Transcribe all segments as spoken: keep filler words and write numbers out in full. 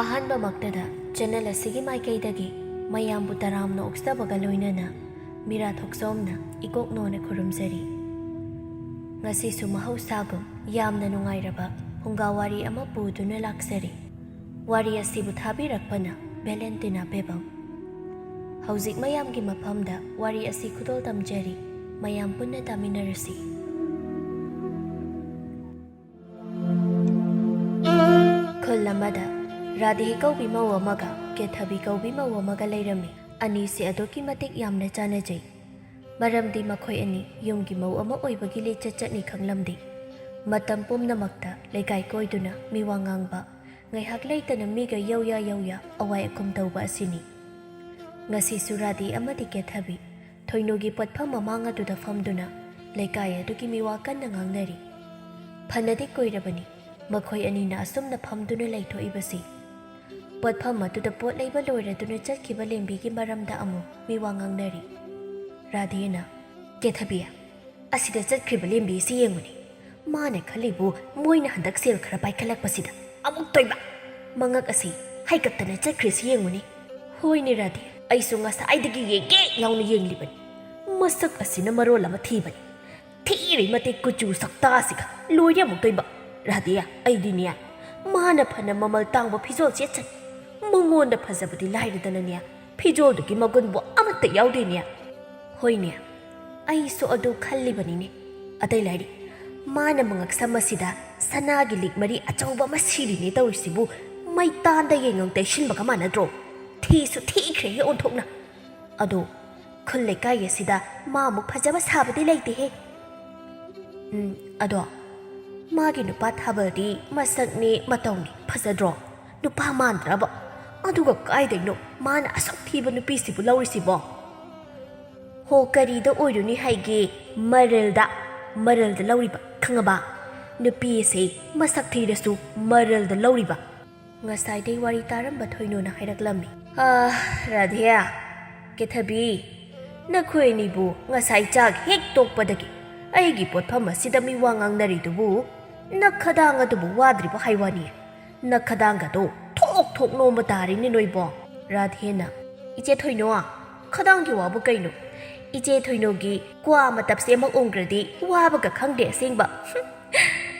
ꯑꯍꯥꯟꯕꯃꯛꯇꯗ channel ꯑꯁꯤꯒꯤ ꯃꯥꯏꯀꯩꯗꯒꯤ ꯃꯌꯥꯝꯕꯨ ꯇꯔꯥꯝꯅ ꯑꯣꯛꯆꯕꯒ ꯂꯣꯏꯅꯅ ꯃꯤꯔꯥ ꯊꯣꯛꯆꯣꯝꯅ ꯏꯀꯣꯛꯅꯣꯅ ꯈꯨꯔꯨꯝꯖꯔꯤ꯫ ꯉꯁꯤꯁꯨ ꯃꯍꯧꯁꯥꯒꯨꯝ ꯌꯥꯝꯅ ꯅꯨꯡꯉꯥꯏꯔꯕ ꯐꯨꯡꯒꯥ ꯋꯥꯔꯤ ꯑꯃ ꯄꯨꯗꯨꯅ ꯂꯥꯛꯆꯔꯤ꯫ ꯋꯥꯔꯤ ꯑꯁꯤꯕꯨ ꯊꯥꯕꯤꯔꯛꯄꯅ ꯚꯦꯂꯦꯟꯇꯤꯅꯥ ꯕꯦꯕꯝ꯫ ꯍꯧꯖꯤꯛ ꯃꯌꯥꯝꯒꯤ ꯃꯐꯝꯗ ꯋꯥꯔꯤ ꯑꯁꯤ ꯈꯨꯗꯣꯜ ꯇꯝꯖꯔꯤ꯫ ꯃꯌꯥꯝ ꯄꯨꯟꯅ ꯇꯥꯃꯤꯟꯅꯔꯁꯤ꯫ ꯈꯨꯜ ꯑꯃꯗ ꯔꯥꯙꯦ ꯀꯧꯕꯤ ꯃꯧ ꯑꯃꯒ ꯀꯦꯊꯕꯤ ꯀꯧꯕꯤ ꯃꯧ ꯑꯃꯒ ꯂꯩꯔꯝꯃꯤ꯫ ꯑꯅꯤꯁꯤ ꯑꯗꯨꯛꯀꯤ ꯃꯇꯤꯛ ꯌꯥꯝꯅ ꯆꯥꯟꯅꯖꯩ꯫ ꯃꯔꯝꯗꯤ ꯃꯈꯣꯏ ꯑꯅꯤ ꯌꯨꯝꯒꯤ ꯃꯧ ꯑꯃ ꯑꯣꯏꯕꯒꯤ ꯂꯤꯆꯠ ꯆꯠꯅꯤ ꯈꯪꯂꯝꯗꯦ꯫ ꯃꯇꯝ ꯄꯨꯝꯅꯃꯛꯇ ꯂꯩꯀꯥꯏ ꯀꯣꯏꯗꯨꯅ ꯃꯤꯋꯥ ꯉꯥꯡꯕ, ꯉꯥꯏꯍꯥꯛ ꯂꯩꯇꯅ ꯃꯤꯒ ꯌꯧꯌꯥ ꯌꯧꯌꯥ ꯑꯋꯥꯏ ꯑꯈꯨꯝ ꯇꯧꯕ ꯑꯁꯤꯅꯤ꯫ ꯉꯁꯤꯁꯨ ꯔꯥꯙꯦ ꯑꯃꯗꯤ ꯀꯦꯊꯕꯤ ꯊꯣꯏꯅꯨꯒꯤ ꯄꯣꯠꯐꯝ ꯃꯃꯥꯡ ꯑꯗꯨꯗ ꯐꯝꯗꯨꯅ ꯂꯩꯀꯥꯏ ꯑꯗꯨꯒꯤ ꯃꯤꯋꯥ ꯀꯟꯅ ꯉꯥꯡꯅꯔꯤ꯫ ꯐꯅꯗꯤ ꯀꯨꯏꯔꯕꯅꯤ ꯃꯈꯣꯏ ꯑꯅꯤꯅ ꯑꯁꯨꯝꯅ ꯐꯝꯗꯨꯅ ꯂꯩꯊꯣꯛꯏꯕꯁꯤ꯫ ꯄꯣꯠꯐꯝ ꯑꯗꯨꯗ ꯄꯣꯠ ꯂꯩꯕ ꯂꯣꯏꯔꯗꯨꯅ ꯆꯠꯈꯤꯕ ꯂꯦꯝꯕꯤꯒꯤ ꯃꯔꯝꯗ ꯑꯃꯨꯛ ꯃꯤꯋꯥ ꯉꯥꯡꯅꯔꯤ꯫ ꯔꯥꯙꯦꯅ, "ꯀꯦꯊꯕꯤ, ꯑꯁꯤꯗ ꯆꯠꯈ꯭ꯔꯤꯕ ꯂꯦꯝꯕꯤꯁꯤ ꯌꯦꯡꯉꯨꯅꯦ꯫ ꯃꯥꯅ ꯈꯜꯂꯤꯕꯨ ꯃꯣꯏꯅ ꯍꯟꯗꯛ ꯁꯦꯜ ꯈꯔ ꯄꯥꯏꯈꯠꯂꯛꯄꯁꯤꯗ ꯑꯃꯨꯛꯇꯣꯏꯕ꯫ ꯃꯉꯛ ꯑꯁꯤ ꯍꯥꯏꯒꯠꯇꯅ ꯆꯠꯈ꯭ꯔꯤꯁꯤ ꯌꯦꯡꯉꯨꯅꯦ꯫ ꯍꯣꯏꯅꯦ ꯔꯥꯙꯦ, ꯑꯩꯁꯨ ꯉꯁꯥꯏꯗꯒꯤ ꯌꯦꯡꯒꯦ ꯌꯥꯎꯅ ꯌꯦꯡꯂꯤꯕꯅꯤ꯫ ꯃꯁꯛ ꯑꯁꯤꯅ ꯃꯔꯣꯜ ꯑꯃ ꯊꯤꯕꯅꯤ꯫ ꯊꯤꯔꯤ ꯃꯇꯤꯛ ꯀꯨꯆꯨ ꯁꯛꯇꯥꯁꯤꯒ ꯂꯣꯏꯔꯦ ꯑꯃꯨꯛꯇꯣꯏꯕ꯫ ꯔꯥꯙꯦ, ꯑꯩꯗꯤꯅꯦ, ꯃꯥꯅ ꯐꯅ ꯃꯃꯜ ꯇꯥꯡꯕ ꯐꯤꯖꯣꯜ ꯁꯦꯠꯆꯩ꯫ ꯃꯉꯣꯟꯗ ꯐꯖꯕꯗꯤ ꯂꯥꯏꯔꯗꯅꯅꯦ, ꯐꯤꯖꯣꯜꯗꯨꯒꯤ ꯃꯒꯨꯟꯕꯨ ꯑꯃꯠꯇ ꯌꯥꯎꯗꯦꯅꯦ꯫" ꯍꯣꯏꯅꯦ, ꯑꯩꯁꯨ ꯑꯗꯨ ꯈꯜꯂꯤꯕꯅꯤꯅꯦ꯫ ꯑꯇꯩ ꯂꯥꯏꯔꯤ, ꯃꯥꯅ ꯃꯉꯛꯁꯝ ꯑꯁꯤꯗ ꯁꯅꯥꯒꯤ ꯂꯤꯛ ꯃꯔꯤ ꯑꯆꯧꯕ ꯑꯃ ꯁꯤꯔꯤꯅꯦ ꯇꯧꯔꯤꯁꯤꯕꯨ, ꯃꯩꯇꯥꯟꯗ ꯌꯦꯡꯉꯪ ꯇꯩꯁꯤꯟꯕꯒ ꯃꯥꯟꯅꯗ꯭ꯔꯣ? ꯊꯤꯁꯨ ꯊꯤꯈ꯭ꯔꯦꯍꯦ ꯑꯣꯟꯊꯣꯛꯅ꯫ ꯑꯗꯣ ꯈꯨꯜ ꯂꯩꯀꯥꯏ ꯑꯁꯤꯗ ꯃꯥꯃꯨꯛ ꯐꯖꯕ ꯁꯥꯕꯗꯤ ꯂꯩꯇꯦꯍꯦ꯫ ꯎꯝ, ꯑꯗꯣ ꯃꯥꯒꯤ ꯅꯨꯄꯥ ꯊꯥꯕꯜꯗꯤ ꯃꯁꯛꯅꯤ ꯃꯇꯧꯅꯤ ꯐꯖꯗ꯭ꯔꯣ? ꯅꯨꯄꯥ ꯃꯥꯟꯗ꯭ꯔꯕ? ꯑꯗꯨꯒ ꯀꯥꯏꯗꯩꯅꯣ ꯃꯥꯅ ꯑꯁꯨꯛ ꯊꯤꯕ ꯅꯨꯄꯤꯁꯤꯕꯨ ꯂꯧꯔꯤꯁꯤꯕꯣ? ꯍꯣ, ꯀꯔꯤꯗ ꯑꯣꯏꯔꯨꯅꯤ ꯍꯥꯏꯒꯦ? ꯃꯔꯜꯗ, ꯃꯔꯜꯗ ꯂꯧꯔꯤꯕ, ꯈꯪꯉꯕ? ꯅꯨꯄꯤ ꯑꯁꯦ ꯃꯁꯛ ꯊꯤꯔꯁꯨ ꯃꯔꯜꯗ ꯂꯧꯔꯤꯕ꯫ ꯉꯁꯥꯏꯗꯩ ꯋꯥꯔꯤ ꯇꯥꯔꯝꯕ ꯊꯣꯏꯅꯨꯅ ꯍꯥꯏꯔꯛꯂꯝꯃꯤ꯫ "ꯑꯥ, ꯔꯥꯙꯦ, ꯀꯦꯊꯕꯤ, ꯅꯈꯣꯏ ꯑꯅꯤꯕꯨ ꯉꯁꯥꯏ ꯆꯥꯛ ꯍꯦꯛ ꯇꯣꯛꯄꯗꯒꯤ ꯑꯩꯒꯤ ꯄꯣꯠꯐꯝ ꯑꯁꯤꯗ ꯃꯤ ꯋꯥ ꯉꯥꯡꯅꯔꯤꯗꯨꯕꯨ ꯅꯈꯗꯥꯡ ꯑꯗꯨꯕꯨ ꯋꯥꯗ꯭ꯔꯤꯕ ꯍꯥꯏ ꯋꯥꯅꯤ? ꯅꯈꯗꯥꯡꯒꯗꯣ ꯊꯣꯛ ꯊꯣꯛ ꯅꯣꯝꯕ ꯇꯥꯔꯤꯅꯦ ꯅꯣꯏꯕꯣ꯫ ꯔꯥꯙꯦꯅ, "ꯏꯆꯦ ꯊꯣꯏꯅꯣ, ꯈꯗꯥꯡꯒꯤ ꯋꯥꯕꯨ ꯀꯩꯅꯣ? ꯏꯆꯦ ꯊꯣꯏꯅꯣꯒꯤ ꯀ꯭ꯋꯥ ꯃꯇꯞꯁꯦ ꯑꯃ ꯎꯝꯈ꯭ꯔꯗꯤ ꯋꯥꯕꯒ ꯈꯪꯗꯦ ꯑꯁꯦꯡꯕ꯫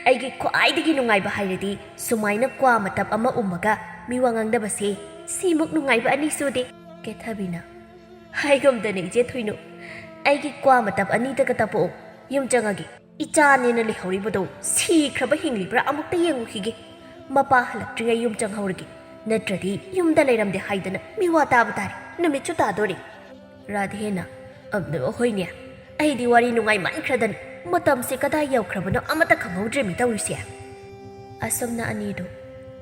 ꯑꯩꯒꯤ ꯈ꯭ꯋꯥꯏꯗꯒꯤ ꯅꯨꯡꯉꯥꯏꯕ ꯍꯥꯏꯔꯗꯤ ꯁꯨꯃꯥꯏꯅ ꯀ꯭ꯋꯥ ꯃꯇꯞ ꯑꯃ ꯎꯝꯃꯒ ꯃꯤꯋꯥ ꯉꯥꯡꯅꯕꯁꯦ, ꯁꯤꯃꯨꯛ ꯅꯨꯡꯉꯥꯏꯕ ꯑꯅꯤ ꯁꯨꯗꯦ꯫" ꯀꯦꯊꯕꯤꯅ, "ꯍꯥꯏꯒꯨꯝꯗꯅ ꯏꯆꯦ ꯊꯣꯏꯅꯣ, ꯑꯩꯒꯤ ꯀ꯭ꯋꯥ ꯃꯇꯞ ꯑꯅꯤꯗꯒ ꯇꯞꯄꯛꯑꯣ, ꯌꯨꯝ ꯆꯪꯉꯒꯦ꯫ ꯏꯆꯥꯅꯦꯅ ꯂꯩꯍꯧꯔꯤꯕꯗꯣ ꯁꯤꯈ꯭ꯔꯕ ꯍꯤꯡꯂꯤꯕ꯭ꯔꯥ ꯑꯃꯨꯛꯇ ꯌꯦꯡꯉꯨꯈꯤꯒꯦ꯫ ꯃꯄꯥ ꯍꯜꯂꯛꯇ꯭ꯔꯤꯉꯩ ꯌꯨꯝ ꯆꯪꯍꯧꯔꯒꯦ, ꯅꯠꯇ꯭ꯔꯗꯤ ꯌꯨꯝꯗ ꯂꯩꯔꯝꯗꯦ ꯍꯥꯏꯗꯅ ꯃꯤꯋꯥ ꯇꯥꯕ ꯇꯥꯔꯦ꯫ ꯅꯨꯃꯤꯠꯁꯨ ꯇꯥꯗꯣꯔꯦ꯫" ꯔꯥꯙꯦꯅ, "ꯑꯝ, ꯍꯣꯏꯅꯦ, ꯑꯩꯗꯤ ꯋꯥꯔꯤ ꯅꯨꯡꯉꯥꯏꯃꯟꯈ꯭ꯔꯗꯅ ꯃꯇꯝꯁꯦ ꯀꯗꯥꯏ ꯌꯧꯈ꯭ꯔꯕꯅꯣ ꯑꯃꯠꯇ ꯈꯪꯍꯧꯗ꯭ꯔꯦꯃꯤ ꯇꯧꯔꯤꯁꯦ꯫" ꯑꯁꯨꯝꯅ ꯑꯅꯤꯗꯨ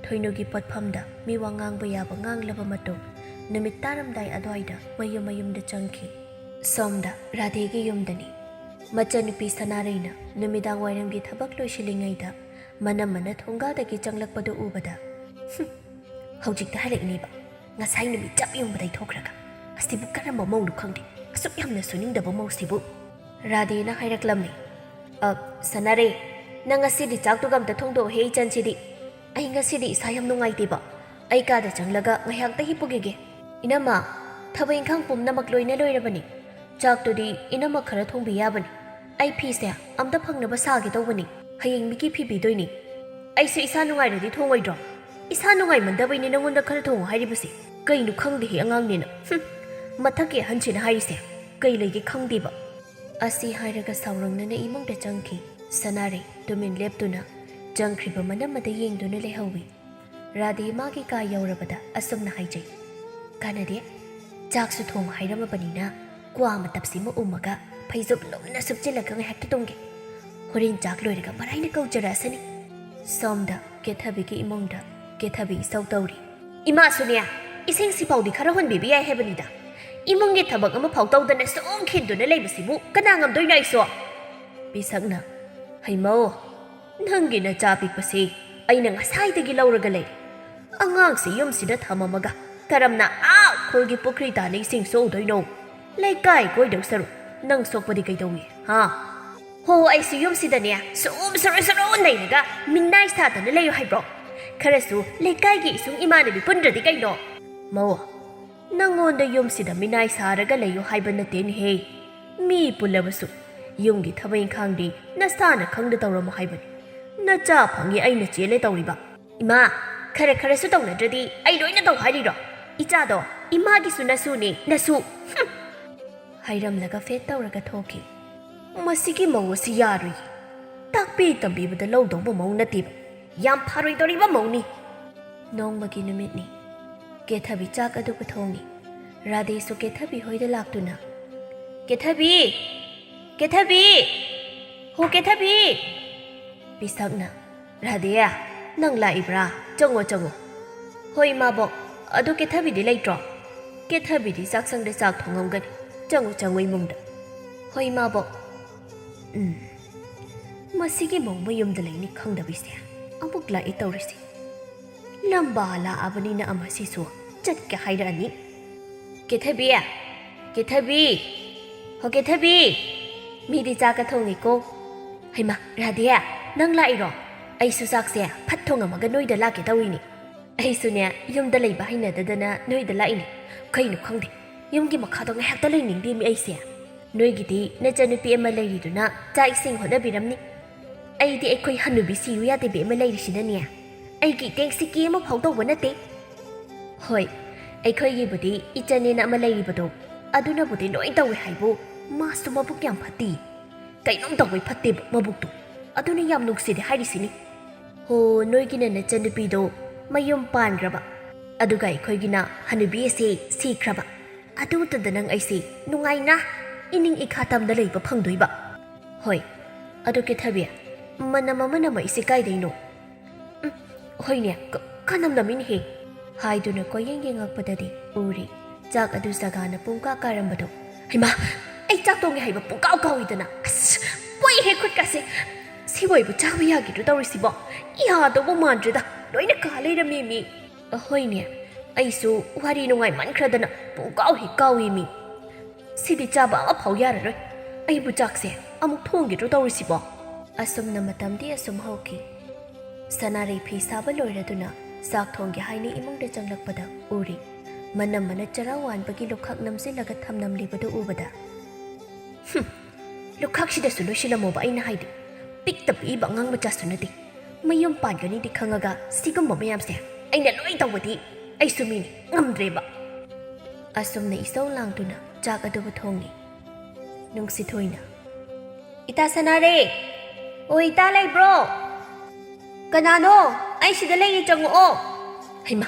ꯊꯣꯏꯅꯨꯒꯤ ꯄꯣꯠꯐꯝꯗ ꯃꯤꯋꯥ ꯉꯥꯡꯕ ꯌꯥꯕ ꯉꯥꯡꯂꯕ ꯃꯇꯨꯡ, ꯅꯨꯃꯤꯠ ꯇꯥꯔꯝꯗꯥꯏ ꯑꯗꯨꯋꯥꯏꯗ ꯃꯌꯨꯝ ꯃꯌꯨꯝꯗ ꯆꯪꯈꯤ꯫ ꯁꯣꯝꯗ ꯔꯥꯙꯦꯒꯤ ꯌꯨꯝꯗꯅꯤ꯫ ꯃꯆꯟꯅꯨꯄꯤ ꯁꯅꯥꯔꯩꯅ ꯅꯨꯃꯤꯗꯥꯡ ꯋꯥꯏꯔꯝꯒꯤ ꯊꯕꯛ ꯂꯣꯏꯁꯤꯜꯂꯤꯉꯩꯗ ꯃꯅꯝꯃꯅ ꯊꯣꯡꯒꯥꯗꯒꯤ ꯆꯪꯂꯛꯄꯗꯨ ꯎꯕꯗ, "ꯍꯨꯝ, ꯍꯧꯖꯤꯛꯇ ꯍꯜꯂꯛꯏꯅꯦꯕ, ꯉꯁꯥꯏ ꯅꯨꯃꯤꯠ ꯆꯞ ꯌꯨꯡꯕꯗꯩ ꯊꯣꯛꯈ꯭ꯔꯒ꯫ ꯑꯁꯤꯕꯨ ꯀꯔꯝꯕ ꯃꯧꯅꯣ ꯈꯪꯗꯦ, ꯑꯁꯨꯛ ꯌꯥꯝꯅ ꯁꯨꯅꯤꯡꯗꯕ ꯃꯧꯁꯤꯕꯨ꯫" ꯔꯥꯙꯦꯅ ꯍꯥꯏꯔꯛꯂꯝꯃꯤ, "ꯑ, ꯁꯅꯥꯔꯩ, ꯅꯪ ꯉꯁꯤꯗꯤ ꯆꯥꯛꯇꯨꯒ ꯑꯝꯇ ꯊꯣꯡꯗꯣꯛꯑꯣꯍꯦ ꯏꯆꯟꯁꯤꯗꯤ꯫ ꯑꯩ ꯉꯁꯤꯗꯤ ꯏꯁꯥ ꯌꯥꯝ ꯅꯨꯡꯉꯥꯏꯇꯦꯕ꯫ ꯑꯩ ꯀꯥꯗ ꯆꯪꯂꯒ ꯉꯥꯏꯍꯥꯛꯇ ꯍꯤꯞꯄꯨꯈꯤꯒꯦ꯫" "ꯏꯅꯝꯃ, ꯊꯕꯛ ꯏꯪꯈꯥꯡ ꯄꯨꯝꯅꯃꯛ ꯂꯣꯏꯅ ꯂꯣꯏꯔꯕꯅꯤ꯫ ꯆꯥꯛꯇꯨꯗꯤ ꯏꯅꯝꯃ ꯈꯔ ꯊꯣꯡꯕꯤ ꯌꯥꯕꯅꯤ꯫ ꯑꯩ ꯐꯤꯁꯦ ꯑꯝꯇ ꯐꯪꯅꯕ ꯁꯥꯒꯦ ꯇꯧꯕꯅꯤ꯫ ꯍꯌꯦꯡ ꯃꯤꯠꯀꯤ ꯐꯤ ꯄꯤꯗꯣꯏꯅꯤ꯫" "ꯑꯩꯁꯨ ꯏꯁꯥ ꯅꯨꯡꯉꯥꯏꯔꯗꯤ ꯊꯣꯡꯉꯣꯏꯗ꯭ꯔꯣ? ꯏꯁꯥ ꯅꯨꯡꯉꯥꯏꯃꯟꯗꯕꯩꯅꯦ ꯅꯪꯉꯣꯟꯗ ꯈꯔ ꯊꯣꯡꯉꯣ ꯍꯥꯏꯔꯤꯕꯁꯦ꯫ ꯀꯩꯅꯣ ꯈꯪꯗꯦꯍꯦ ꯑꯉꯥꯡꯅꯦꯅ꯫ ꯍꯨꯝ, ꯃꯊꯛꯀꯤ ꯑꯍꯟꯁꯤꯅ ꯍꯥꯏꯔꯤꯁꯦ ꯀꯩ ꯂꯩꯒꯦ ꯈꯪꯗꯦꯕ꯫" ꯑꯁꯤ ꯍꯥꯏꯔꯒ ꯁꯥꯎꯔꯪꯅꯅ ꯏꯃꯨꯡꯗ ꯆꯪꯈꯤ꯫ ꯁꯅꯥꯔꯩ ꯇꯨꯃꯤꯟ ꯂꯦꯞꯇꯨꯅ ꯆꯪꯈ꯭ꯔꯤꯕ ꯃꯅꯝꯃꯗ ꯌꯦꯡꯗꯨꯅ ꯂꯩꯍꯧꯏ꯫ ꯔꯥꯙꯦ ꯃꯥꯒꯤ ꯀꯥ ꯌꯧꯔꯕꯗ ꯑꯁꯨꯝꯅ ꯍꯥꯏꯖꯩ, "ꯀꯥꯟꯅꯗꯦ, ꯆꯥꯛꯁꯨ ꯊꯣꯡ ꯍꯥꯏꯔꯝꯃꯕꯅꯤꯅ ꯀ꯭ꯋꯥ ꯃꯇꯞꯁꯤꯃ ꯎꯝꯃꯒ ꯐꯩꯖꯨꯞ ꯂꯨꯝꯅ ꯁꯨꯞꯆꯤꯜꯂꯒ ꯉꯥꯏꯍꯥꯛꯇ ꯇꯨꯝꯒꯦ꯫ ꯍꯣꯔꯦꯟ ꯆꯥꯛ ꯂꯣꯏꯔꯒ ꯃꯔꯥꯏꯅ ꯀꯧꯖꯔꯛꯑꯁꯅꯤ꯫" ꯁꯣꯝꯗ ꯀꯦꯊꯕꯤꯒꯤ ꯏꯃꯨꯡꯗ ꯀꯦꯊꯕꯤ ꯏꯁꯧ ꯇꯧꯔꯤ꯫ "ꯏꯃꯥꯁꯨꯅꯦ, ꯏꯁꯤꯡꯁꯤꯐꯥꯎꯗꯤ ꯈꯔ ꯍꯣꯟꯕꯤꯕ ꯌꯥꯏ ꯍꯥꯏꯕꯅꯤꯗ꯫ ꯏꯃꯨꯡꯒꯤ ꯊꯕꯛ ꯑꯃꯐꯥꯎ ꯇꯧꯗꯅ ꯁꯨꯝ ꯈꯤꯟꯗꯨꯅ ꯂꯩꯕꯁꯤꯕꯨ ꯀꯅꯥ ꯉꯝꯗꯣꯏꯅꯣ ꯑꯩꯁꯨ?" ꯄꯤꯁꯛꯅ, "ꯍꯩꯃꯧ, ꯅꯪꯒꯤ ꯅꯆꯥ ꯄꯤꯛꯄꯁꯤ ꯑꯩꯅ ꯉꯁꯥꯏꯗꯒꯤ ꯂꯧꯔꯒ ꯂꯩꯔꯦ꯫ ꯑꯉꯥꯡꯁꯤ ꯌꯨꯝꯁꯤꯗ ꯊꯝꯃꯝꯃꯒ ꯀꯔꯝꯅ ꯑꯥ ꯈꯨꯜꯒꯤ ꯄꯨꯈ꯭ꯔꯤ ꯇꯥꯅ ꯏꯁꯤꯡ ꯁꯣꯛꯎꯗꯣꯏꯅꯣ? ꯂꯩꯀꯥꯏ ꯀꯣꯏꯗꯧ ꯁꯔꯨꯛ ꯅꯪ ꯁꯣꯛꯄꯗꯤ ꯀꯩꯗꯧꯏ, ꯍꯥ?" "ꯍꯣ, ꯑꯩꯁꯨ ꯌꯨꯝꯁꯤꯗꯅꯦ ꯁꯨꯝ ꯁꯨꯔꯨ ꯁꯨꯔꯨ ꯅꯩꯔꯒ ꯃꯤꯅꯥꯏ ꯁꯥꯗꯅ ꯂꯩꯌꯨ ꯍꯥꯏꯕ꯭ꯔꯣ? ꯈꯔꯁꯨ ꯂꯩꯀꯥꯏꯒꯤ ꯏꯁꯨꯡ ꯏꯃꯥꯟꯅꯕꯤ ꯄꯨꯟꯗ꯭ꯔꯗꯤ ꯀꯩꯅꯣ? ꯃꯧ, ꯅꯪꯉꯣꯟꯗ ꯌꯨꯝꯁꯤꯗ ꯃꯤꯅꯥꯏ ꯁꯥꯔꯒ ꯂꯩꯌꯨ ꯍꯥꯏꯕ ꯅꯠꯇꯦꯅꯦꯍꯦ꯫ ꯃꯤ ꯄꯨꯜꯂꯕꯁꯨ ꯌꯨꯝꯒꯤ ꯊꯕꯛ ꯏꯪꯈꯥꯡꯗꯤ ꯅꯁꯥꯅ ꯈꯪꯗ ꯇꯧꯔꯝꯃꯣ ꯍꯥꯏꯕꯅꯤ꯫ ꯅꯆꯥ ꯐꯪꯉꯤ ꯑꯩꯅ ꯆꯦꯜꯂꯦ ꯇꯧꯔꯤꯕ꯫ ꯏꯃꯥ, ꯈꯔ ꯈꯔꯁꯨ ꯇꯧꯅꯗ꯭ꯔꯗꯤ ꯑꯩ ꯂꯣꯏꯅ ꯇꯧ ꯍꯥꯏꯔꯤꯔꯣ? ꯏꯆꯥꯗꯣ ꯏꯃꯥꯒꯤꯁꯨ ꯅꯁꯨꯅꯤ, ꯅꯁꯨ꯫ ꯍꯝ! ꯍꯥꯏꯔꯝꯂꯒ ꯐꯦꯠ ꯇꯧꯔꯒ ꯊꯣꯛꯈꯤ꯫ ꯃꯁꯤꯒꯤ ꯃꯧ ꯑꯁꯤ ꯌꯥꯔꯣꯏꯌꯦ꯫ ꯇꯥꯛꯄꯤ ꯇꯝꯕꯤꯕꯗ ꯂꯧꯗꯧꯕ ꯃꯧ ꯅꯠꯇꯦꯕ꯫ ꯌꯥꯝ ꯐꯔꯣꯏꯗꯧꯔꯤꯕ ꯃꯧꯅꯤ꯫ ꯅꯣꯡꯃꯒꯤ ꯅꯨꯃꯤꯠꯅꯤ꯫ ꯀꯦꯊꯕꯤ ꯆꯥꯛ ꯑꯗꯨ ꯄꯨꯊꯣꯡꯉꯤ꯫ ꯔꯥꯙꯦꯁꯨ ꯀꯦꯊꯕꯤ ꯍꯣꯏꯗ ꯂꯥꯛꯇꯨꯅ, "ꯀꯦꯊꯕꯤ! ꯀꯦꯊꯕꯤ!" "ꯍꯣ ꯀꯦꯊꯕꯤ!" ꯄꯤꯁꯛꯅ, "ꯔꯥꯙꯦ, ꯅꯪ ꯂꯥꯛꯏꯕ꯭ꯔꯥ? ꯆꯪꯉꯣ, ꯆꯪꯉꯣ꯫" "ꯍꯣꯏ, ꯏꯃꯥꯕꯣꯛ꯫ ꯑꯗꯨ ꯀꯦꯊꯕꯤꯗꯤ ꯂꯩꯇ꯭ꯔꯣ?" "ꯀꯦꯊꯕꯤꯗꯤ ꯆꯥꯛꯁꯪꯗ ꯆꯥꯛ ꯊꯣꯡꯉꯝꯒꯅꯤ꯫ ꯆꯪꯉꯨ, ꯆꯪꯉꯨ ꯏꯃꯨꯡꯗ꯫" "ꯍꯣꯏ, ꯏꯃꯥꯕꯣꯛ꯫" ꯎꯝ, ꯃꯁꯤꯒꯤ ꯃꯧ ꯃꯌꯨꯝꯗ ꯂꯩꯅꯤ ꯈꯪꯗꯕꯤꯁꯦ ꯑꯃꯨꯛ ꯂꯥꯛꯑꯦ ꯇꯧꯔꯤꯁꯦ꯫ ꯂꯝꯕꯥ ꯂꯥꯛꯑꯕꯅꯤꯅ ꯑꯃꯁꯤꯁꯨ ꯆꯠꯀꯦ ꯍꯥꯏꯔꯛꯑꯅꯤ꯫ "ꯀꯦꯊꯕꯤ! ꯀꯦꯊꯕꯤ! ꯍꯣ ꯀꯦꯊꯕꯤ! ꯃꯤꯗꯤ ꯆꯥꯛꯀ ꯊꯣꯡꯉꯤꯀꯣ꯫" "ꯍꯩꯃꯥ, ꯔꯥꯙꯦ, ꯅꯪ ꯂꯥꯛꯏꯔꯣ? ꯑꯩꯁꯨ ꯆꯥꯛꯁꯦ ꯐꯠ ꯊꯣꯡꯉꯝꯃꯒ ꯅꯣꯏꯗ ꯂꯥꯛꯀꯦ ꯇꯧꯔꯤꯅꯤ꯫" "ꯑꯩꯁꯨꯅꯦ, ꯌꯨꯝꯗ ꯂꯩꯕ ꯍꯩꯅꯗꯗꯅ ꯅꯣꯏꯗ ꯂꯥꯛꯏꯅꯤ꯫ ꯀꯩꯅꯣ ꯈꯪꯗꯦ, ꯌꯨꯝꯒꯤ ꯃꯈꯥꯗꯣ ꯉꯥꯏꯍꯥꯛꯇ ꯂꯩꯅꯤꯡꯗꯦꯃꯤ ꯑꯩꯁꯦ꯫ ꯅꯣꯏꯒꯤꯗꯤ ꯅꯆꯟꯅꯨꯄꯤ ꯑꯃ ꯂꯩꯔꯤꯗꯨꯅ ꯆꯥꯛ ꯏꯁꯤꯡ ꯍꯣꯠꯅꯕꯤꯔꯝꯅꯤ꯫ ꯑꯩꯗꯤ ꯑꯩꯈꯣꯏ ꯍꯅꯨꯕꯤ ꯁꯤꯌꯨ ꯌꯥꯗꯦꯕꯤ ꯑꯃ ꯂꯩꯔꯤꯁꯤꯅꯅꯦ, ꯑꯩꯒꯤ ꯏꯇꯦꯡ ꯁꯤꯀꯤ ꯑꯃ ꯐꯥꯎ ꯇꯧꯕ ꯅꯠꯇꯦ꯫" "ꯍꯣꯏ, ꯑꯩꯈꯣꯏꯒꯤꯕꯨꯗꯤ ꯏꯆꯟꯅꯦꯅ ꯑꯃ ꯂꯩꯔꯤꯕꯗꯣ, ꯑꯗꯨꯅꯕꯨꯗꯤ ꯂꯣꯏ ꯇꯧꯏ ꯍꯥꯏꯕꯨ, ꯃꯥꯁꯨ ꯃꯕꯨꯛ ꯌꯥꯝ ꯐꯠꯇꯦ꯫ ꯀꯩꯅꯣꯝ ꯇꯧꯕꯩ ꯐꯠꯇꯦꯕ ꯃꯕꯨꯛꯇꯣ꯫ ꯑꯗꯨꯅ ꯌꯥꯝ ꯅꯨꯡꯁꯤꯗꯦ ꯍꯥꯏꯔꯤꯁꯤꯅꯤ꯫ ꯍꯣ, ꯅꯣꯏꯒꯤꯅ ꯅꯆꯟꯅꯨꯄꯤꯗꯣ ꯃꯌꯨꯝ ꯄꯥꯟꯈ꯭ꯔꯕ, ꯑꯗꯨꯒ ꯑꯩꯈꯣꯏꯒꯤꯅ ꯍꯅꯨꯕꯤ ꯑꯁꯤ ꯁꯤꯈ꯭ꯔꯕ꯫ ꯑꯗꯨꯇꯗ ꯅꯪ ꯑꯩꯁꯦ ꯅꯨꯡꯉꯥꯏꯅ ꯏꯅꯤꯡ ꯏꯈꯥ ꯇꯝꯅ ꯂꯩꯕ ꯐꯪꯗꯣꯏꯕ꯫" "ꯍꯣꯏ, ꯑꯗꯨ ꯀꯦꯊꯕꯤ, ꯃꯅꯝ ꯑꯃ ꯅꯝꯃꯛꯏꯁꯦ ꯀꯥꯏꯗꯩꯅꯣ?" "ꯎꯝ, ꯍꯣꯏꯅꯦ, ꯀ-, ꯀꯅꯝ ꯅꯝꯃꯤꯅꯦꯍꯦ꯫" ꯍꯥꯏꯗꯨꯅ ꯀꯣꯏꯌꯦꯡ ꯌꯦꯡꯉꯛꯄꯗꯗꯤ ꯎꯔꯤ ꯆꯥꯛ ꯑꯗꯨ ꯆꯒꯥꯅ ꯄꯨꯡꯀꯥ ꯀꯥꯔꯝꯕꯗꯣ꯫ "ꯍꯩꯃꯥ, ꯑꯩ ꯆꯥꯛ ꯊꯣꯡꯉꯦ ꯍꯥꯏꯕ ꯄꯨꯡꯀꯥꯎ ꯀꯥꯎꯏꯗꯅ꯫ ꯑꯁ, ꯄꯣꯛꯏꯍꯦ ꯈꯨꯠꯀꯥꯁꯦ꯫ ꯁꯤꯕꯨ ꯑꯩꯕꯨ ꯆꯥꯕ ꯌꯥꯒꯤꯗ꯭ꯔꯣ ꯇꯧꯔꯤꯁꯤꯕꯣ? ꯌꯥꯗꯧꯕ ꯃꯥꯟꯗ꯭ꯔꯦꯗ, ꯂꯣꯏꯅ ꯀꯥ ꯂꯩꯔꯝꯃꯦꯃꯤ꯫" "ꯑꯍꯣꯏꯅꯦ, ꯑꯩꯁꯨ ꯋꯥꯔꯤ ꯅꯨꯡꯉꯥꯏꯃꯟꯈ꯭ꯔꯗꯅ ꯄꯨꯡꯀꯥꯎ ꯍꯦꯛ ꯀꯥꯎꯏꯃꯤ꯫ ꯁꯤꯗꯤ ꯆꯥꯕ ꯑꯃꯐꯥꯎ ꯌꯥꯔꯔꯣꯏ꯫ ꯑꯩꯕꯨ ꯆꯥꯛꯁꯦ ꯑꯃꯨꯛ ꯊꯣꯡꯒꯤꯗ꯭ꯔꯣ ꯇꯧꯔꯤꯁꯤꯕꯣ?" ꯑꯁꯨꯝꯅ ꯃꯇꯝꯗꯤ ꯑꯁꯨꯝ ꯍꯧꯈꯤ꯫ ꯁꯅꯥꯔꯩ ꯐꯤ ꯁꯥꯕ ꯂꯣꯏꯔꯗꯨꯅ ꯆꯥꯛ ꯊꯣꯡꯒꯦ ꯍꯥꯏꯅ ꯏꯃꯨꯡꯗ ꯆꯪꯂꯛꯄꯗ ꯎꯔꯤ꯫ ꯃꯅꯝ ꯃꯅ ꯆꯔꯥ ꯋꯥꯟꯕꯒꯤ ꯂꯨꯈꯥꯛ ꯅꯝꯁꯤꯜꯂꯒ ꯊꯝꯂꯝꯂꯤꯕꯗꯨ ꯎꯕꯗ, "ꯍꯨꯝ, ꯂꯨꯈꯥꯛꯁꯤꯗꯁꯨ ꯂꯣꯏꯁꯤꯜꯂꯝꯃꯣꯕ ꯑꯩꯅ ꯍꯥꯏꯗꯤ꯫ ꯄꯤꯛꯇ ꯄꯤꯛꯏꯕ ꯑꯉꯥꯡ ꯃꯆꯥꯁꯨ ꯅꯠꯇꯦ꯫ ꯃꯌꯨꯝ ꯄꯥꯟꯒꯅꯤꯗꯤ ꯈꯪꯉꯒ ꯁꯤꯒꯨꯝꯕ ꯃꯌꯥꯝꯁꯦ ꯑꯩꯅ ꯂꯣꯏ ꯇꯧꯕꯗꯤ ꯑꯩꯁꯨ ꯃꯤꯅꯤ, ꯉꯝꯗ꯭ꯔꯦꯕ꯫" ꯑꯁꯨꯝꯅ ꯏꯁꯧ ꯂꯥꯡꯗꯨꯅ ꯆꯥꯛ ꯑꯗꯨꯕꯨ ꯊꯣꯡꯉꯤ꯫ ꯅꯨꯡꯁꯤꯊꯣꯏꯅ, "ꯏꯇꯥ ꯁꯅꯥꯔꯦ! ꯑꯣ, ꯏꯇꯥ ꯂꯩꯕ꯭ꯔꯣ? ꯀꯅꯥꯅꯣ? ꯑꯩ ꯁꯤꯗ ꯂꯩꯌꯦ, ꯆꯪꯉꯛꯑꯣ꯫" "ꯍꯩꯃꯥ,